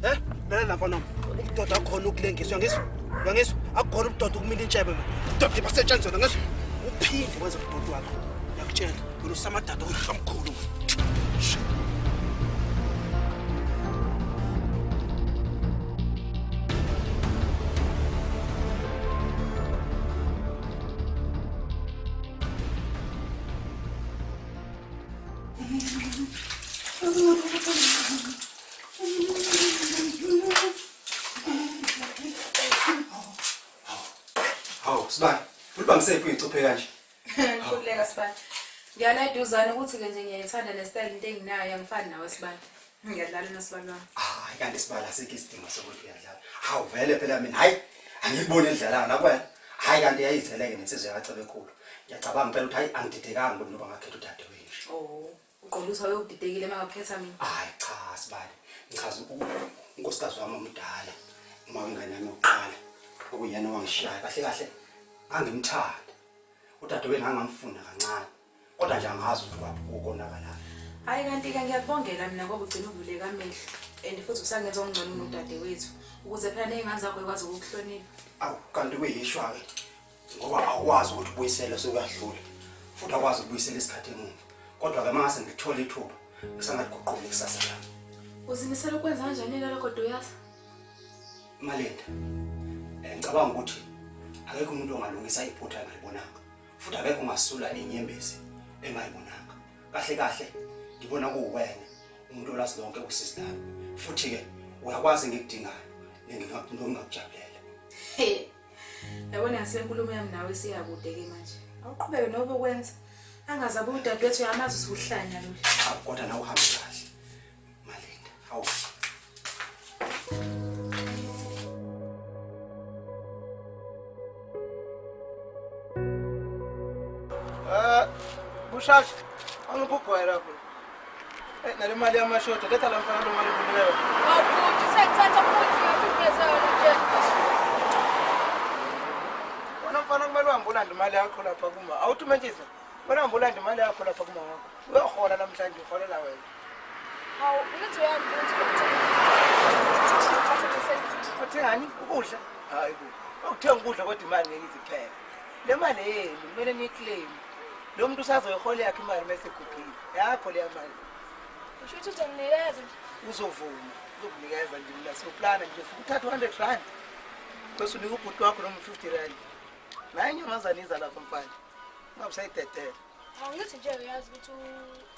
Eh? Lalela mfana wami. Ubudoda akukhona ukulengiswa uyangizwa? Uyangizwa? Akukhona ubudoda ukumila intshebe mina. Ubudoda basetshenziswa ngizwa. Uphinde wenze ubudoda wakho. Ngiyakutshela, wena usamadada omkhulu. Hawu, Sibani, ulibambisephi uyicuphe kanje? Ngikhululeka Sibani. Ngiyala eduzane ukuthi-ke nje ngiyayithanda le style into enginayo angifani nawe Sibani. Ngiyadlala noSibani wami. Hayi kanti sibala asikho isidingo sokuthi uyadlala. Hawu vele phela mina hayi angikuboni edlalayo nakwena. Hayi kanti yayizele-ke nensizwa yakaCebekhulu. Ngiyacabanga impela ukuthi hayi angididekanga ukuthi noba ngakhetha udadewenu. Oh, uqonda ukuthi wayewudidekile uma ngakukhetha mina? Hayi cha sibali. Ngichaza unkosikazi wami omdala uma wengane yami yokuqala okuyena owangishiyayo kahle kahle ngangimthanda. Udadewenu ngangamfuna kancane. Kodwa nje angazi ukuthi kwaphi ukonakalaphi. Hhayi kanti-ke ngiyakubongela mina ngoba ugcine uvuleka amehlo and futhi usangenza okungcono kunodadewethu ukuze phela ney'ngane zakho ikwazi ukukuhlonipha. Awu kanti kuyishwa-ke ngoba awukwazi ukuthi ubuyisele sekuyadlula futhi awukwazi ukubuyisela isikhathi emuva. Kodwa-ke uma ngase ngithole ithuba ngisangaliguqula ikusasa lami. Uzimisela ukwenza kanjani-ke lokho Duyaza? Malinda, ngicabanga ukuthi akekho umuntu ongalungisa iphutha engalibonanga futhi akekho ongasula inyembezi engayibonanga. Kahle kahle ngibona kuwena umuntu olazi lonke usizi lami futhi-ke uyakwazi engikudingayo nengingakujabulela. Yabona ngathi le nkulumo yami nawe isiyakude-ke manje. Awuqhubeke nobe ukwenza. Angaze abuye udadewethu uyamazi usuhlanya lolu. Awu kodwa nawe uhambe kahle. Malinda, hawu. Eh, Bushasha, angiphi ugwayi lapho. Eh, nale mali yamashoda, letha la mfana lo mali kuleyo. Awubhuti sengithatha futhi ngiyakuveza yona nje. Wena mfana kumele uhambe ulande imali yakho lapha kuma. Awuthi umentshisa. Wena uhambe ulande imali yakho lapha kuma wakho. Uyohola namhlanje uholela wena. Hawu, ngithi uyami ukuthi Uthengani ukudla? Hayi bo. Ukuthenga ukudla kodwa imali ngeke ize iphele. Le mali yenu kumele niyiclaim. Lo muntu usazoyihola yakhe imali mase egugile. Yakho leya mali. Usho ukuthi uzonginikeza nje. Uzovuma. Uzokunikeza nje mina siyoplana nje ufuna uthatha 100 rand. Bese unika ubhuti wakho noma 50 rand. Naye inyamazane iza lapha mfana. Ungabe usayidedela. Hawu ngithi nje uyazi ukuthi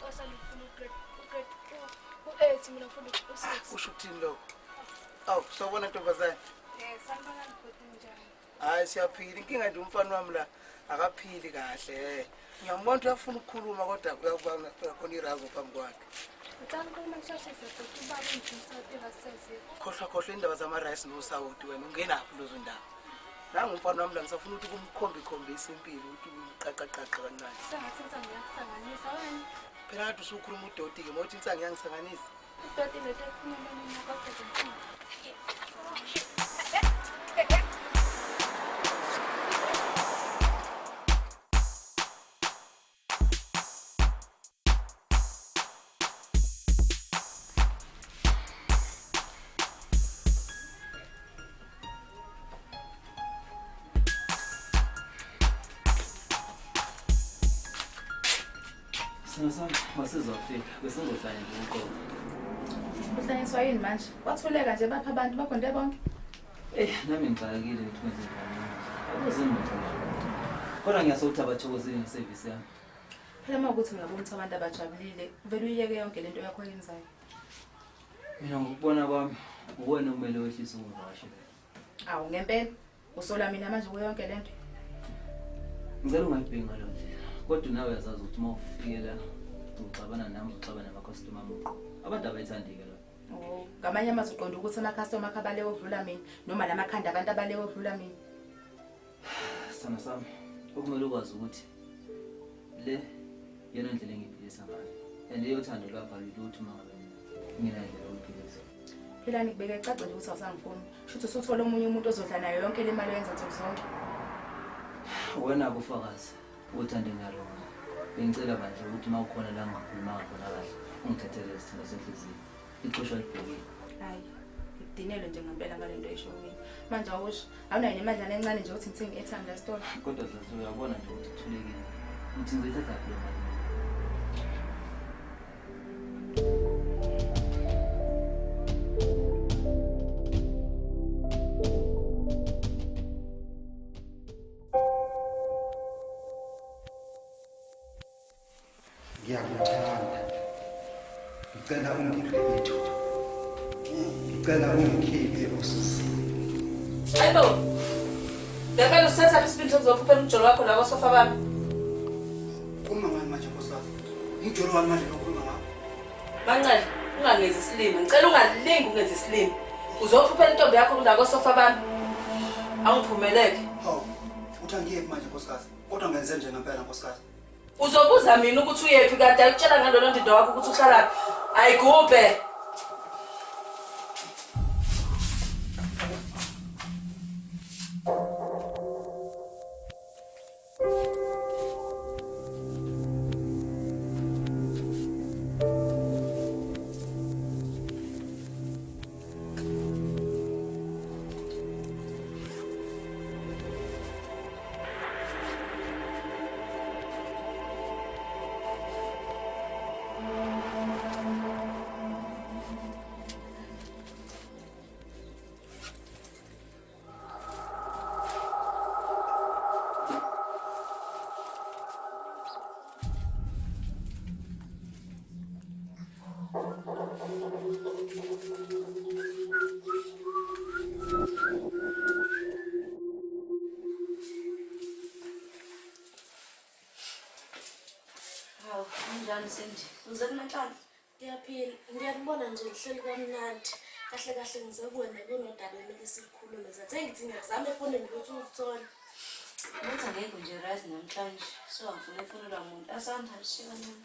osale ufuna ugrade ugrade u-8 mina ngifuna u-6. Kusho ukuthini lokho? Awu, sawubona ntombazane. Eh, sanibonani bhuti njani? Hayi siyaphila. Inkinga nje umfana wami la akaphili kahle. Ngiyambona ukuthi uyafuna ukukhuluma kodwa kuyabona khona irazo phambi kwakhe. Ngicela ukukhuluma ngisheshise bhuti ubaba ungidlisa irasezi. Khohlwa khohlwa indaba zama-rice nosawoti wena ungenaphi lezo ndaba. Nangu umfana wami la ngisafuna ukuthi kumkhombe khombise impilo ukuthi umqaqaqaqa kancane. Sengathi insangu iyakusanganisa wena. Phela kade usukhuluma udoti-ke mawuthi insangu iyangisanganisa. Udoti lento ephuma emlonyeni wakho kodwa Sina sami masizofika besizohlanya nje uqobo. Uhlanyiswa yini manje? Wathuleka nje bapha abantu bakhonde bonke. Eh nami ngixakekile ukuthi kwenze njani. Akuzini lutho nje. Kodwa ngiyasola ukuthi abathokozile ngesevisi yami. Phela uma ukuthi uyabona ukuthi abantu abajabulile, vele uyiyeke yonke lento yakho oyenzayo. Mina ngokubona kwami uwena okumele wehlise ukuvakashela. Awu ngempela usola mina manje kuyo yonke lento. Ngicela ungayibheki ngaleyo ndlela. Kodwa nawe uyazazi ukuthi uma ufike la uxabana nami uxabana namakhastoma ami uqobo. Abantu abayithandi-ke lo. Oh, ngamanye amazwi uqonda ukuthi amakhastoma akho abaleke okudlula mina noma lamakhanda abantu abaleke okudlula mina. Sithando sami, okumele ukwazi ukuthi le iyona ndlela engiphilisa ngayo. And eyothando lwakho alulutho uma ngabe mina ngingenayo indlela yokuyiphilisa. Phela nikubeke cace nje ukuthi awusangifuni. Shuthi usuthola omunye umuntu ozodla nayo yonke le mali oyenza nsuku zonke. Wena-ke ufakazi wothando enginalo ngawe. Bengicela bandla ukuthi uma ukhona la ngingakhulumanga khona kahle, ungithethelele sithando senhliziyo. Ixoshwa libhekile. Hayi, ngidinelwe nje ngempela ngale nto oyisho kumina. Manje awusho, awunayo nemadlana encane nje ukuthi ngithenge i-airtime la esitolo. Kodwa Zazi uyabona nje ukuthi kuthulekile. Uthi ngizoyithathaphi le mali? Ngiyakuthanda. Ngicela ungiphe ithuba. Ngicela ungikhiphe usizini. Hayibo. Ngempela usithatha isibindi sokuzokhuphela umjolo wakho la kosofa bami. Uma ngani manje nkosikazi? Umjolo wami manje lokhuluma ngawo. Manqele, ungangenzi isilima. Ngicela ungalingi ungenzi isilima. Uzokhuphela intombi yakho la kosofa bami. Angiphumeleke. Hawu, uthi angiyephi manje nkosikazi? Kodwa ngenze nje ngempela nkosikazi. Uzobuza mina ukuthi uyephi kanti ayikutshela ngalolo ndindo wakho ukuthi uhlalaphi. Ayigubhe. Hawu, unjani Sindi? Uze kunenhlanhla? Ngiyaphila, ngiyakubona nje ngihleli kamnandi. Kahle kahle ngize kuwena kunodaba emele silukhulume. Zathe ngithi ngiyakuzama efonini ukuthi ungithole. Ukuthi angekho nje right namhlanje. So angifuni ukufonelwa muntu. Asanda shika nami.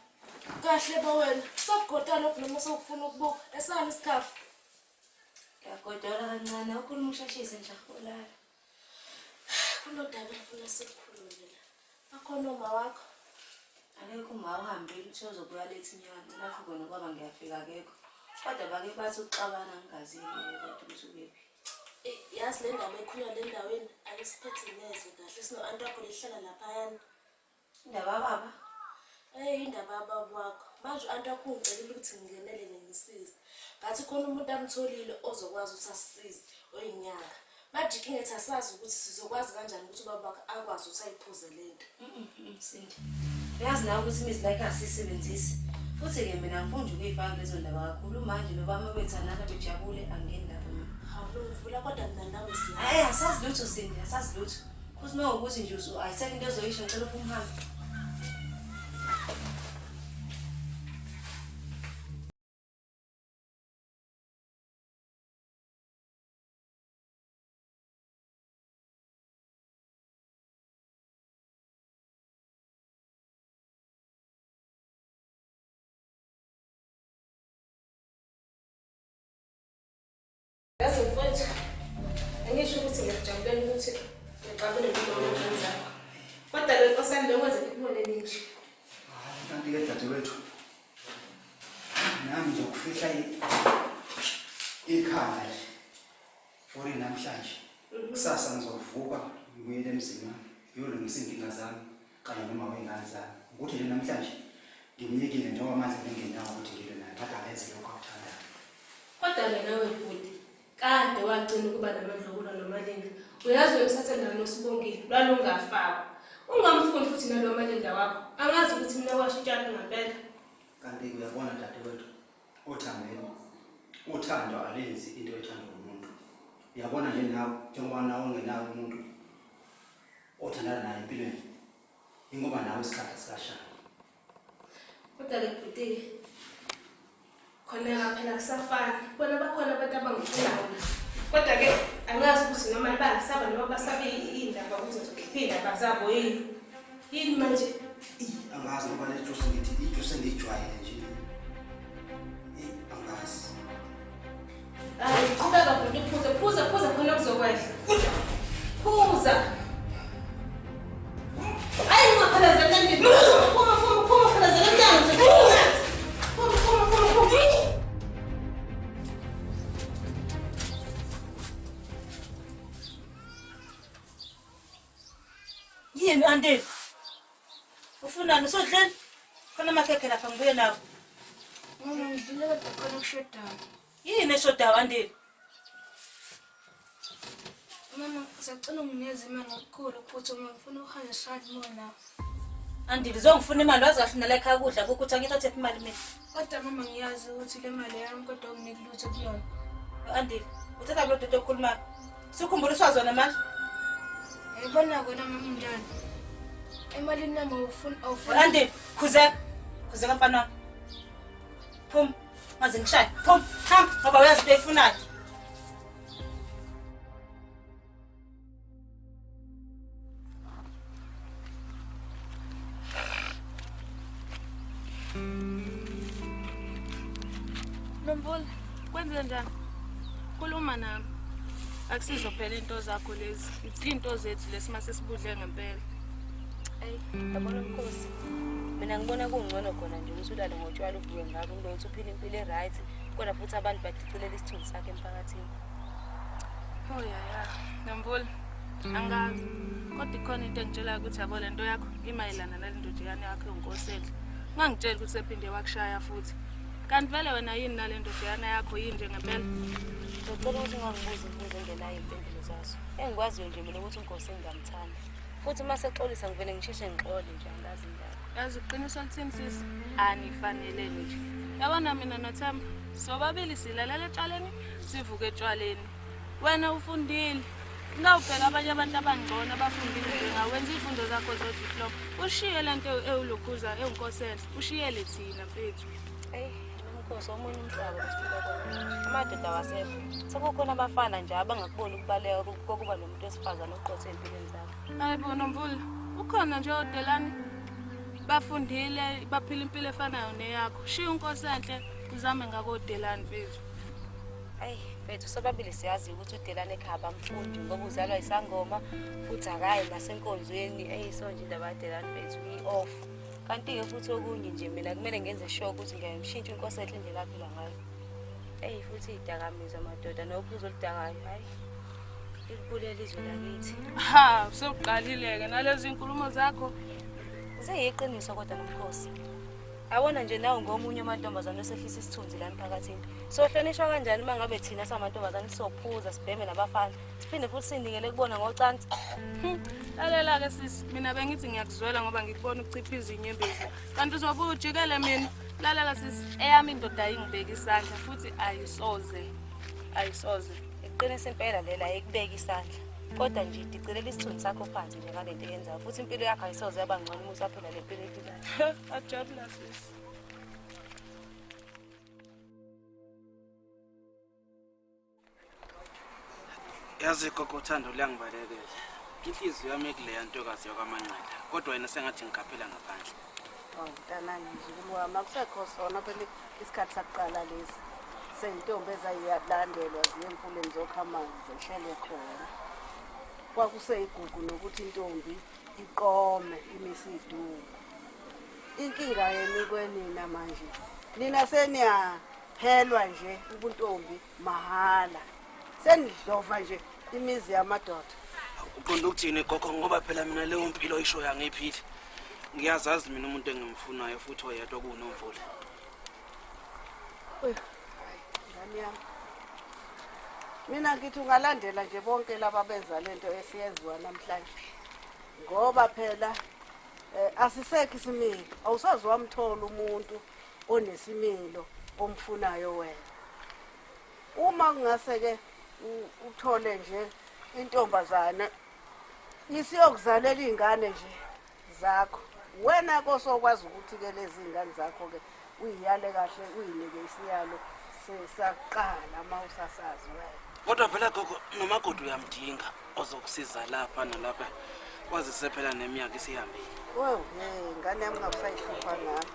Kahle bo wena, sokugoda lokhu noma sokufuna ukubuka. Esani isikhafu. Ngiyagodola kancane, ukhuluma usheshise nje akulala. Kunodaba engifuna silukhulume la. Bakhona oma wakho. Akekho uma uhambile uthe uzobuya letha inyama. Nakho kona kwaba ngiyafika akekho. Kodwa bake bathi ukuxabana ngingazile kodwa ukuthi ukephi. Yazi le ndaba ekhulunywa le ndaweni ayisiphethe neze kahle. Sino-anti wakho lehlala laphayana. Indaba baba? Indaba yababa wakho. Manje u-anti wakho ungicelile ukuthi ngingenelele ngisize. Ngathi khona umuntu amtholile ozokwazi ukuthi asisize, oyinyanga. Manje inkinga ethi asazi ukuthi sizokwazi kanjani ukuthi ubaba wakho akwazi ukuthi ayiphuze le nto. Sindi. Uyazi nawe ukuthi imizi like asisebenzisi. Futhi-ke mina ngifuna nje ukuyifaka kulezo ndaba kakhulu manje nobama bethandana bejabule angingeni lapho mina. Hawu Nomvula kodwa mina nawe siyazi. Hhayi asazi lutho Sindi, asazi lutho. Futhi uma ukuthi nje ayisekho into ozoyisho ngicela uphume uhambe. Yazi mfowethu, angisho ukuthi ngiyakujabulela ukuthi ngixabene nodokotela zakho. Kodwa le nkosi yami bekwenze ngikubone ninje. Kanti-ke dadewethu, nami nje ukufihla ikhanda nje for namhlanje. Kusasa ngizovuka ngibuyele emzini wami ngiyolungisa iy'nkinga zami kanye noma wey'ngane zami. Ukuthi nje namhlanje ngimyekile njengoba manje bengenawo ukuthi ngilwe naye, kodwa akenze lokho akuthandayo. Kodwa ke nawe bhuti, kade wagcina ukuba namandla okulwa noMalinda. Uyazi uyomthatha naye noSibongile, lwalungafakwa. Ungamfuni futhi nalo Malinda wakho. Angazi ukuthi mina washintshani ngampela. Kanti uyabona dadewethu, othandweni uthando alenzi into ethandwa umuntu. Uyabona nje nawe njengoba nawe ungenawo umuntu othandana naye empilweni, ingoba nawe isikhathi sikashaya. Kodwa-ke bhuti-ke khona phela kusafani bona bakhona abantu abangifunayo kodwa-ke angazi ukuthi noma bangisaba noma basabe iy'ndaba ukuthi ngizokhipha iy'ndaba zabo yini yini manje. Angazi ngoba le juice ngithi ijuice engiyijwayele nje. Eyi, angazi. Hayi, qhubeka bhuti uphuze phuza phuza khona kuzokwehla. Phuza. Hayi ungaphalazeli emnyango. Phuma phuma phuma phalazela emnyango. Phuma phuma phuma phuma. Yini anti? Ufunani usodleni? Khona amakhekhe lapha ngibuye nawo. Mama ngidlule kodwa khona okushodayo. Yini eshodayo Andile? Mama ngisacela unginikeze imali ngokukhulu ukuphuthuma ngifuna ukuhamba esishadi more nawe. Andile uzongifuna imali wazi kahle nala ekhaya kudla kukho ukuthi angithathe imali mina. Kodwa mama ngiyazi ukuthi le mali yami kodwa unginiki lutho kuyona. Andile, uthatha kulo dodo okhulumayo. Sukhumbula uswazona manje. Yayibona kona mama unjani? Emalini nami awufuni awufuni. Andile, khuzeka. Khuzeka mfana wami. Phuma. Ngaze ngishaye. Phuma. Hamba ngoba uyazi into oyifunayo. Nomvula, kwenze njani? Khuluma nami. Akusizo phela into zakho lezi. Into zethu lesi mase sibudle ngempela. Ayi, yabona mkhosi. Mina ngibona kungcono khona nje ukuthi ulale ngotshwala uvuke ngabo kunokuthi uphile impilo e-right kodwa futhi abantu badicilela isithunzi sakho emphakathini. Oh ya ya, Nomvula. Angazi. Kodwa ikhona into engitshelayo ukuthi yabo le nto yakho imayelana nale ndodiyane yakho ewuNkosenhle. Ungangitsheli ukuthi sephinde wakushaya futhi. Kanti vele wena yini nale ndodiyana yakho yini nje ngempela? Ngicela ukuthi ungangibuzi imibuzo engenayo iy'mpendulo zazo. Engikwaziyo nje mina ukuthi uNkosi ngiyamthanda. Futhi uma sexolisa ngivele ngisheshe ngixole nje angazi indaba. Yazi uqiniso lithini sisi? Anifanelene nje. Yabona mina noThemba Sobabili silalela etshaleni, sivuke etshwaleni. Wena ufundile. Ngawubheka abanye abantu abangcono abafundile njengawe, wenza iy'fundo zakho zodiploma. Ushiye le nto ewulokhuza ewunkosela, ushiyele thina mfethu. Eyi, nomkhosi omunye umhlaba esiphila kuwona. Amadoda awasekho. Sekukhona abafana nje abangakuboni ukubaleka kokuba nomuntu wesifazane oqotho ey'mpilweni zabo. Hayi bo Nomvula, ukhona nje odelani bafundile baphila impilo efanayo neyakho. Shiya unkosi enhle uzame ngakodelani mfethu. Ayi, mfethu sobabili siyazi ukuthi uDelane ekhaya abamfundi ngoba uzalwa isangoma futhi akayi nasenkonzweni. Eyi, so nje indaba kaDelane mfethu i-off. Kanti-ke futhi okunye nje mina kumele ngenze sure ukuthi ngiyayimshintsha inkosi enhle indlela aphila ngayo. Eyi, futhi iy'dakamizwa madoda nophuzo oludakayo, hhayi lilibulela izwe lakithi. Ha, sewuqalile-ke nalezi nkulumo zakho. Ziyiqiniso kodwa nomkhosi. Yabona nje nawe ngomunye amantombazane osehlisa isithunzi la emphakathini. Sohlonishwa kanjani uma ngabe thina samantombazane sophuza sibheme nabafana siphinde futhi sinikele kubona ngocansi? Lalela-ke sisi, mina bengithi ngiyakuzwela ngoba ngikubona ukuchipha izinyembezi. Kanti uzobuye ujikele mina. Lalela sisi, eyami indoda ayingibeki isandla futhi ayisoze. Ayisoze. Iqiniso impela lela ayikubeki isandla. Kodwa nje idicelela isithunzi sakho phansi nje ngale nto eyenzayo futhi impilo yakho ayisoze yaba ngcono uma usaphila le mpilo ephilayo. Ajabula sisi. Yazi gogo, uthando luyangibalekela. Inhliziyo yami ikuleya ntokazi yakwaManqele, kodwa wena sengathi ngikhaphela ngaphandle. Awu mntanami, mzukulu wami, akusekho sona phela isikhathi sakuqala lesi seyintombi ezayiyalandelwa ziye emfuleni zokha amanzi zehlele khona. Kwakuseyigugu nokuthi intombi iqome imise iduku. Inkinga yeni kwenina manje, nina seniyaphelwa nje ubuntombi mahhala, senidlova nje imizi yamadoda. Uqonda ukuthini gogo? Ngoba phela mina leyo mpilo oyishoyo angiyiphili. Ngiyazazi mina umuntu engimfunayo futhi oyedwa kuwuNomvula. Uy, hayi, ngane yami, mina ngithi ungalandela nje bonke laba benza lento esiyenziwa namhlanje, ngoba phela asisekho isimilo. Awusazi wamthola umuntu onesimilo omfunayo wena. Uma kungase-ke uthole nje intombazane isiyokuzalela iy'ngane nje zakho, wena kosokwazi ukuthi-ke lezi iy'ngane zakho-ke uyiyale kahle, uyinike isiyalo sakuqala uma usasazi wena. Kodwa phela gogo, nomakoti uyamdinga ozokusiza lapha nalapha, kwazise phela neminyaka isihambile. Wewe ngane yami, ngakusayihlupha ngami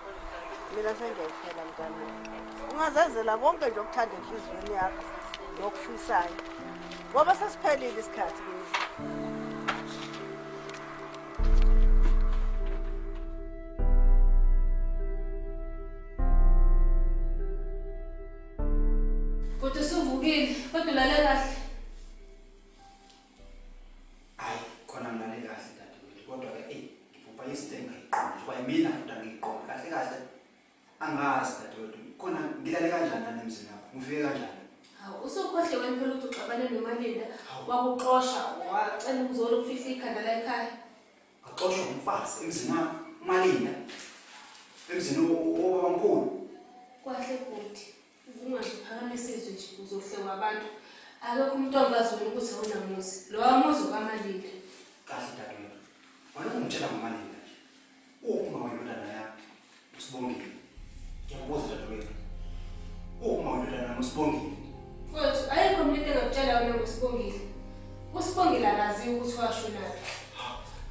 mina, sengiyayifela mntana. Ungazenzela konke nje okuthanda enhliziyweni yakho nokufisayo, ngoba sesiphelile isikhathi kimi. Kodwa usuvukile, kodwa ulale kahle. Hayi khona ngilale kahle dadewethu, kodwa-ke eyi ngiphupha izinto engingayiqondi kwayimina futhi angiyiqondi kahle kahle. Angazi dadewethu, khona ngilale kanjani lana emzini wakho, ngifike kanjani? Hawu, usukhohliwe wena phela ukuthi uxabane noMalinda, wakuxosha, wacela ukuzola ukufihla ikhanda la ekhaya. Axoshwa umfazi emzini wakho uMalinda, emzini wobabamkhulu? Kwahle bhuti, ungaze uphakamise izwi nje uzohlekwa abantu. Akekho umuntu ongazi wena ukuthi awunamuzi. Lowa muzi okaMalinda. Kahle dadewethu, wena ungitshela ngoMalinda nje, uma wendodana yakho uSibongile, ngiyakubuza dadewethu, uma wendodana yami uSibongile. Mfowethu, ayikho mina into engakutshela yona ngoSibongile. Usibongile akaziwa ukuthi washonaphi.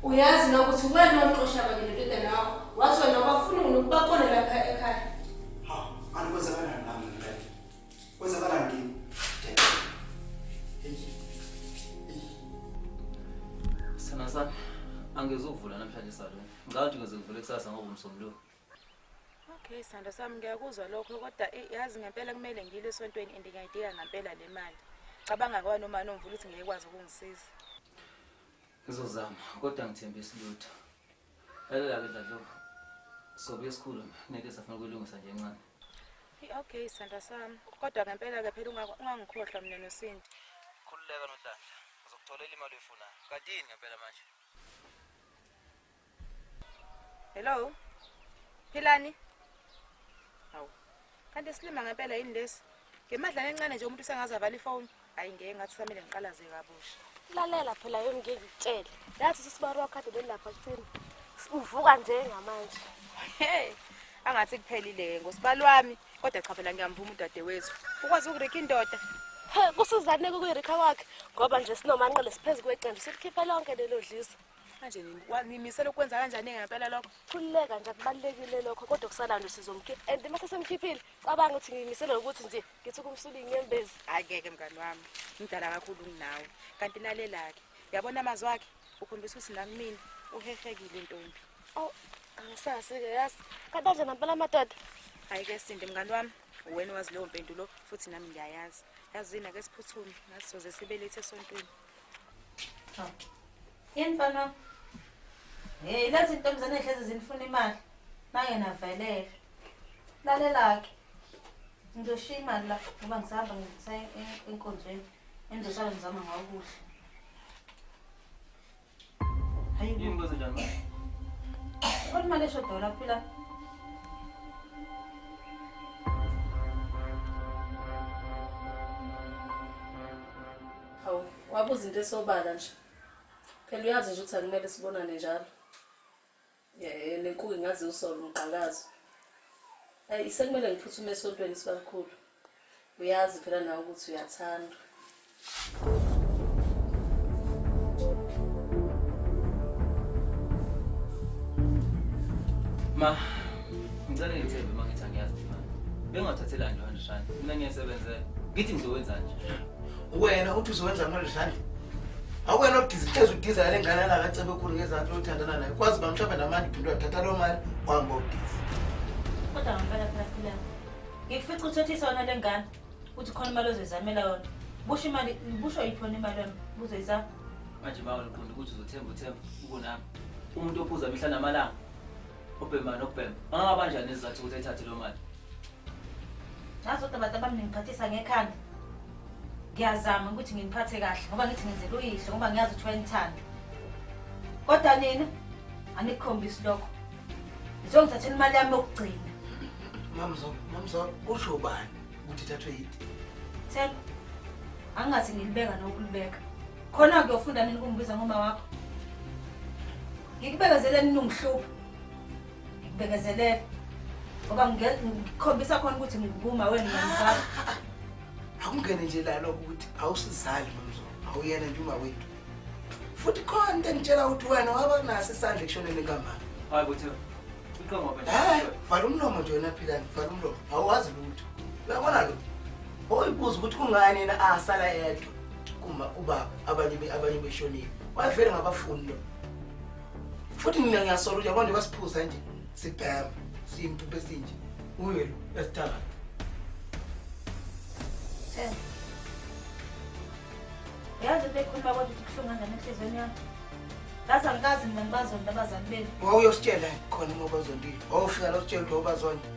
Uyazi na ukuthi wena wamxosha kanye nendodana yakho, wathi wena abafuni nokubabona lapha ekhaya. Kanti kwenzakalani ngami ngempela? Kwenzakalani kimi? Sithanda sami, angizukuvula namhlanje salon. Ngicabanga ukuthi ngizokuvula kusasa ngoba umsombuluko. Okay, sithando sami, ngiyakuzwa lokho, kodwa yazi ngempela kumele ngile esontweni and ngiyayidinga ngempela le mali. Cabanga ngoba noma Nomvula ukuthi ngeke ikwazi ukungisiza. Ngizozama kodwa ngithembisi lutho. Lalela-ke Dladlovu, sobuye sikhulume, kunento esafuna ukuyilungisa nje encane. Okay, sithando sami, kodwa ngempela-ke phela ungangikhohlwa mina noSindi. Khululeka Nonhlanhla, ngizokutholela imali oyifunayo. Kanti yini ngempela manje? Hello? Philani? Hawu. Kanti isilima ngempela yini lesi? Ngemadlana encane nje umuntu usengaze avale ifoni. Hayi ngeke ngathi samele ngiqalaze kabusha. Lalela phela yona ngeke ngikutshele. Yathi usibari wakho kade belapha kuthini. Uvuka nje ngamanje. Hey, angathi kuphelile ke ngosibali wami, kodwa cha phela ngiyamvuma udadewethu. Ukwazi ukurikha indoda. He, kusuzane kuyirikha kwakhe ngoba nje sinomanqele siphezu kweqembu silikhiphe lonke lelo dliso. Manje nimisela ukwenza kanjani ngempela lokho? Khululeka nje akubalulekile lokho kodwa kusala nje sizomkhipha. And uma sesemkhiphile cabanga ukuthi ngiyimisele ukuthi nje ngithi kumsula inyembezi. Hayi ngeke mngani wami, ngidala kakhulu kunawe. Kanti lalela-ke, uyabona amazwi akhe ukhombisa ukuthi nakumina uhehekile ntombi. Oh, angisazi-ke yazi. Kanti anje nampela amadoda. Hayi ke Sindi mngani wami, uwena owazi leyo mpendulo futhi nami ngiyayazi. Yazini ake siphuthume, ngathi soze sibelethe esontweni. Yini mfana? Hey, lezi ntombazane ezihlezi zinifuna imali. Nake navelela. Lalela-ke. Ngizoshiya imali la ngoba ngisahamba ngisaya enkonzweni. Engizosala ngizama ngawo ukudla. Hayi Yini kwenze njani manje? Khona imali eshodayo lapha phela. Hawu, wabuza into esobala nje. Phela uyazi nje ukuthi akumele sibonane njalo. Eh, nenkuku ingaze usole umqalazo. Hayi, sekumele ngiphuthume esontweni sibakhulu. Uyazi phela nawe ukuthi uyathandwa. Ma, ngicela ngithembe uma ngithi angiyazi imali. Bengingathathelani nje 100 rand. Mina ngiyasebenzela. Ngithi ngizokwenza nje. Wena uthi uzowenza 100 rand. Awuwena ogiza hlezi ugiza le ngane la kacebe khulu ngezansi othandana naye. Kwazi ba mhlawumbe namanje uphinde wathatha lo mali wahamba ugiza. Kodwa ngempela phela phela. Ngikufica uthethisa wona le ngane uthi khona imali ozoyizamela yona. Busho imali, busho yiphi yona imali yona? Buzoyizama. Manje ma uliqonda ukuthi uzothemba uthemba ukunami. Umuntu ophuza mihla namalanga obhema nokubhema. Angaba kanjani isizathu ukuthi ayithathe lo mali? Nazi kodwa bantu abami ningiphathisa ngekhanda. Ngiyazama ukuthi nginiphathe kahle ngoba ngithi ngenzela uyihlo ngoba ngiyazi ukuthi wayenithanda. Kodwa nina anikukhombisi lokho. Ngizongithathela imali yami yokugcina. Mamzo, mamzo, usho bani ukuthi ithathwe yithi? Themba, angingathi ngilibeka nokulibeka. Khona kuyofunda nini ukungibiza ngoma wakho? Ngikubekezelele nini ungihlupha? Ngikubekezelele. Ngoba ngikhombisa khona ukuthi nginguma wena ngiyamzala. Akungene nje la lokho ukuthi awusizali mamzo, awuyena nje uma wethu. Futhi khona into engitshela ukuthi wena waba naso isandla ekushoneni kamama. Hayi bo Themba. Uqamba manje. Hayi, vala umlomo nje wena Philani, vala umlomo. Awazi lutho. Uyabona lo? Oyibuza ukuthi kungani yena asala yedwa kuma ubaba abanye abanye beshonile. Wayevele ngabafuni lo. Futhi mina ngiyasola ukuthi yabona nje basiphuza nje sibhema siyimpuphu esinje. Uye lo esithaka. Themba. Yazi into ekhuluma kodwa ukuthi kuhlungu kanjani enhliziyweni yami. Ngaze angikazi mina ngibazonda abazali benu. Wawuyositshela khona uma ubazondile. Wawufika la usitshela ukuthi wawubazonda.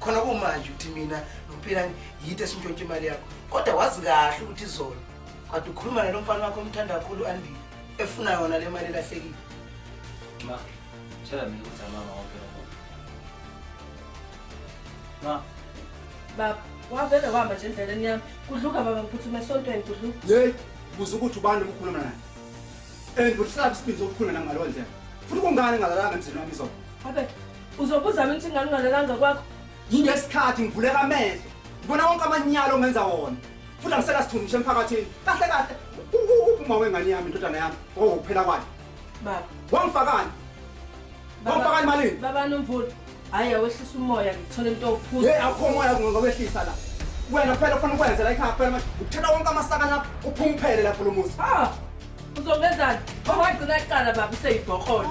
Khona kumanje uthi mina noMphilani yinto esintshontsha imali yakho. Kodwa wazi kahle ukuthi izolo kade ukhuluma nalo mfana wakho omthanda kakhulu u-Andile efuna yona le mali elahlekile. Ma, tshela mina ukuthi amama wonke lokho. Ma, Baba, wavele wahamba nje endleleni yami. Kudluka baba ngiphuthuma esontweni kudluka. Hey, buza ukuthi ubani ukukhuluma naye. And uhlala isibindi sokukhuluma nami ngaleyo ndlela. Futhi kungani ngingalalanga emzini wami izolo? Abe, uzobuza mina ukuthi ingane ungalalanga kwakho? Ngesikhathi ngivuleka amehlo, ngibona wonke amanyala ongenza wona. Futhi angisela sithunzi ngisho emphakathini. Kahle kahle, uma wengane yami indodana yami, okuphela kwayo. Baba. Wangifakani? Wangifakani malini? Baba Nomvula. Hayi awehlisa umoya ngithole into yokuphuza. Hey, akukho moya ngokwehlisa la. Wena phela ufuna ukwenza la ekhaya phela manje. Uthatha wonke amasaka lapho uphume uphele lapho lo muzi. Ah! Uzongenzani? Owagcina kuqala baba useyibhokholo.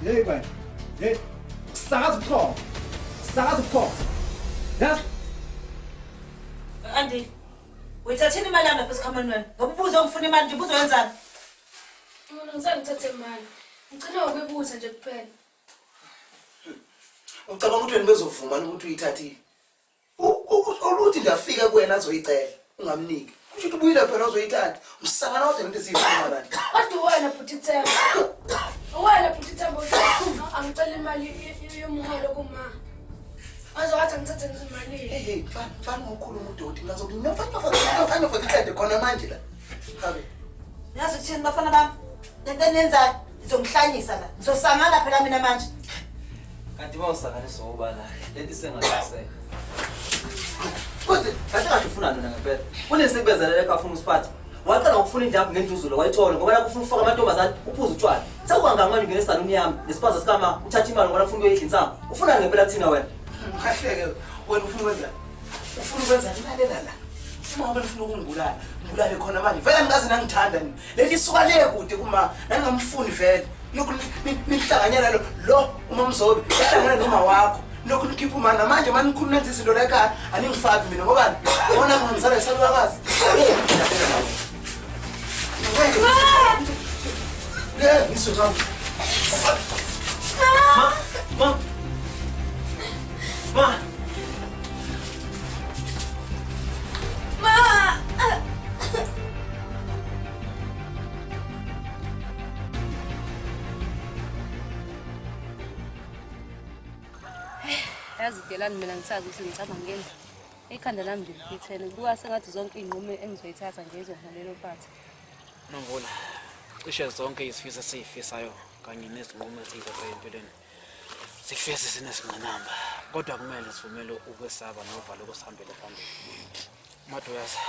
Hey wena. Hey. Sakaza ubuchopho. Sakaza ubuchopho. Yes. Andi, uyithathile imali yami lapha esikhwameni wena? Ngoba ubuze ungifuna imali nje ubuzoyenzani? Mina ngizange ngithathe imali. Ngicela ukuyibuza nje kuphela. Ucabanga ukuthi wena bezovuma ukuthi uyithathile? Oluthi nje afika kuwena azoyicela ungamniki. Kusho ukuthi ubuyile phela uzoyithatha. Usangana wodwa into esiyifuna la. Kodwa wena bhuti Themba. Wena bhuti Themba uthi angicela imali yomholo kuma. Waze wathi angithathe ngizimalile. Hey hey mfana mfana ukhuluma udoti ngazokunya mfana mfana mfana mfana iqede khona manje la. Habe. Yazi ukuthini bafana bami? Lento eniyenzayo izongihlanyisa la. Ngizosangana phela mina manje. Kanti mawusanganiswa ubala lento isengasaseka. Kodwa kahle kahle ufunani wena ngempela? Kunesikubezelela ekhaya ufuna usiphathe. Waqala ngokufuna indaba ngendluzula wayithola ngoba nakho ufuna ukufaka amantombazane uphuze utshwala. Sekungangani manje ungena esaluni yami nesiphaza sikama uthatha imali ngoba ufuna ukuyidla insangu. Ufunani ngempela kuthina wena? Kahleke wena ufuna ukwenzani? Ufuna ukwenzani lalela la. Uma ngabe nifuna ukungibulala, ngibulale khona manje. Vele angikaze nangithanda nina. Leli isuka le kude kuma nangingamfuni vele. Lokhu nihlanganyela lo lo umamzobe uhlangana noma wakho. Lokhu nikhipha umana manje manje nikhuluma nenza izinto la ekhaya aningifaki mina ngoba ngibona ngizala isalukakazi. Le ngisuka. Ma, ma. Ma. Ma. Yazi Delani mina ngisazi ukuthi ngicabanga ngeni. Ikhanda lami nje lifithele. Kubuka sengathi zonke iy'nqumo engizoyithatha nje izongiholela ophatha. Nomvula, cishe zonke izifiso esiyifisayo kanye nezinqumo esiyithathayo empilweni sifese sinesingqinamba kodwa kumele sivumele ukwesaba novalo kusihambele phambili. Madoyaza,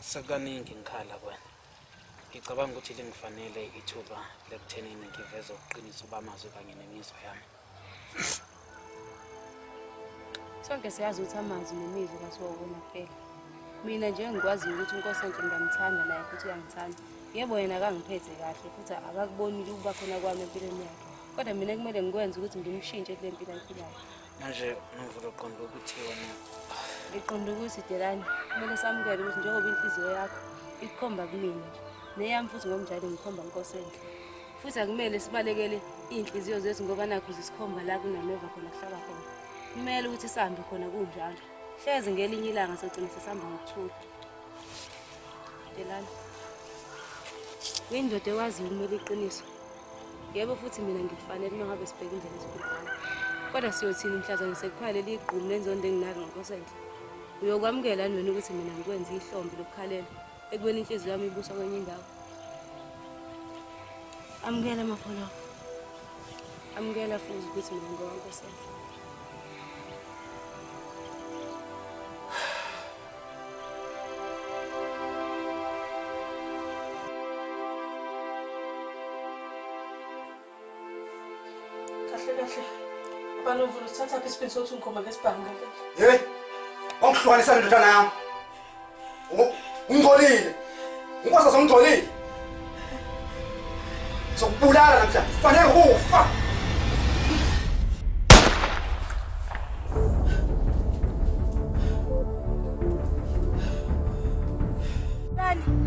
sekukaningi ngikhala kwena. Ngicabanga ukuthi lingifanele ithuba lekuthenini ngiveze ubuqiniso bamazwi kanye nemizwa yami. Sonke siyazi ukuthi amazwi nemizwa kasiwokona kuphela. Mina nje engikwaziyo ukuthi uNkosenhle ngiyamthanda naye futhi uyangithanda. Yebo yena akangiphethe kahle futhi akakubonile ukuba khona kwami empilweni yakhe. Kodwa mina kumele ngikwenze ukuthi ngimshintshe kule mpilo ayiphilayo. Manje Nomvula uqonda ukuthi wena Ngiqonda ukuthi Delani kumele samukele ukuthi njengoba inhliziyo yakho ikukhomba kumina nje neyami futhi ngokunjalo ngikhomba Nkosenhle. Futhi akumele sibalekele iy'nhliziyo zethu ngoba nakho zisikhomba la kunameva khona kuhlaba khona. Kumele ukuthi sihambe khona kunjalo. Hleze ngelinye ilanga sogcina sesihamba ngokuthula. Delani. Uyindoda ekwaziyo ukumela iqiniso. Yebo futhi mina ngikufanele uma ngabe sibheka indlela esiphila ngayo. Kodwa siyothini mhlazane sekukhala leli igqumu lenzondo enginalo ngoNkosenhle. Uyokwamukela yini wena ukuthi mina ngikwenze ihlombe lokukhalela ekubeni inhliziyo yami ibuswa kwenye indawo? Amukela mafoloko. Amukela futhi ukuthi mina ngowaNkosenhle. Kahle kahle. Banomvula usithatha phi isibindi sokuthi ungikhomba ngesibhamu ngempela? Hey, wangihlukanisa nendodana yami. Ungcolile. Unkosi ungcolile. Sokubulala namhlanje. Kufanele ukufa. Lani.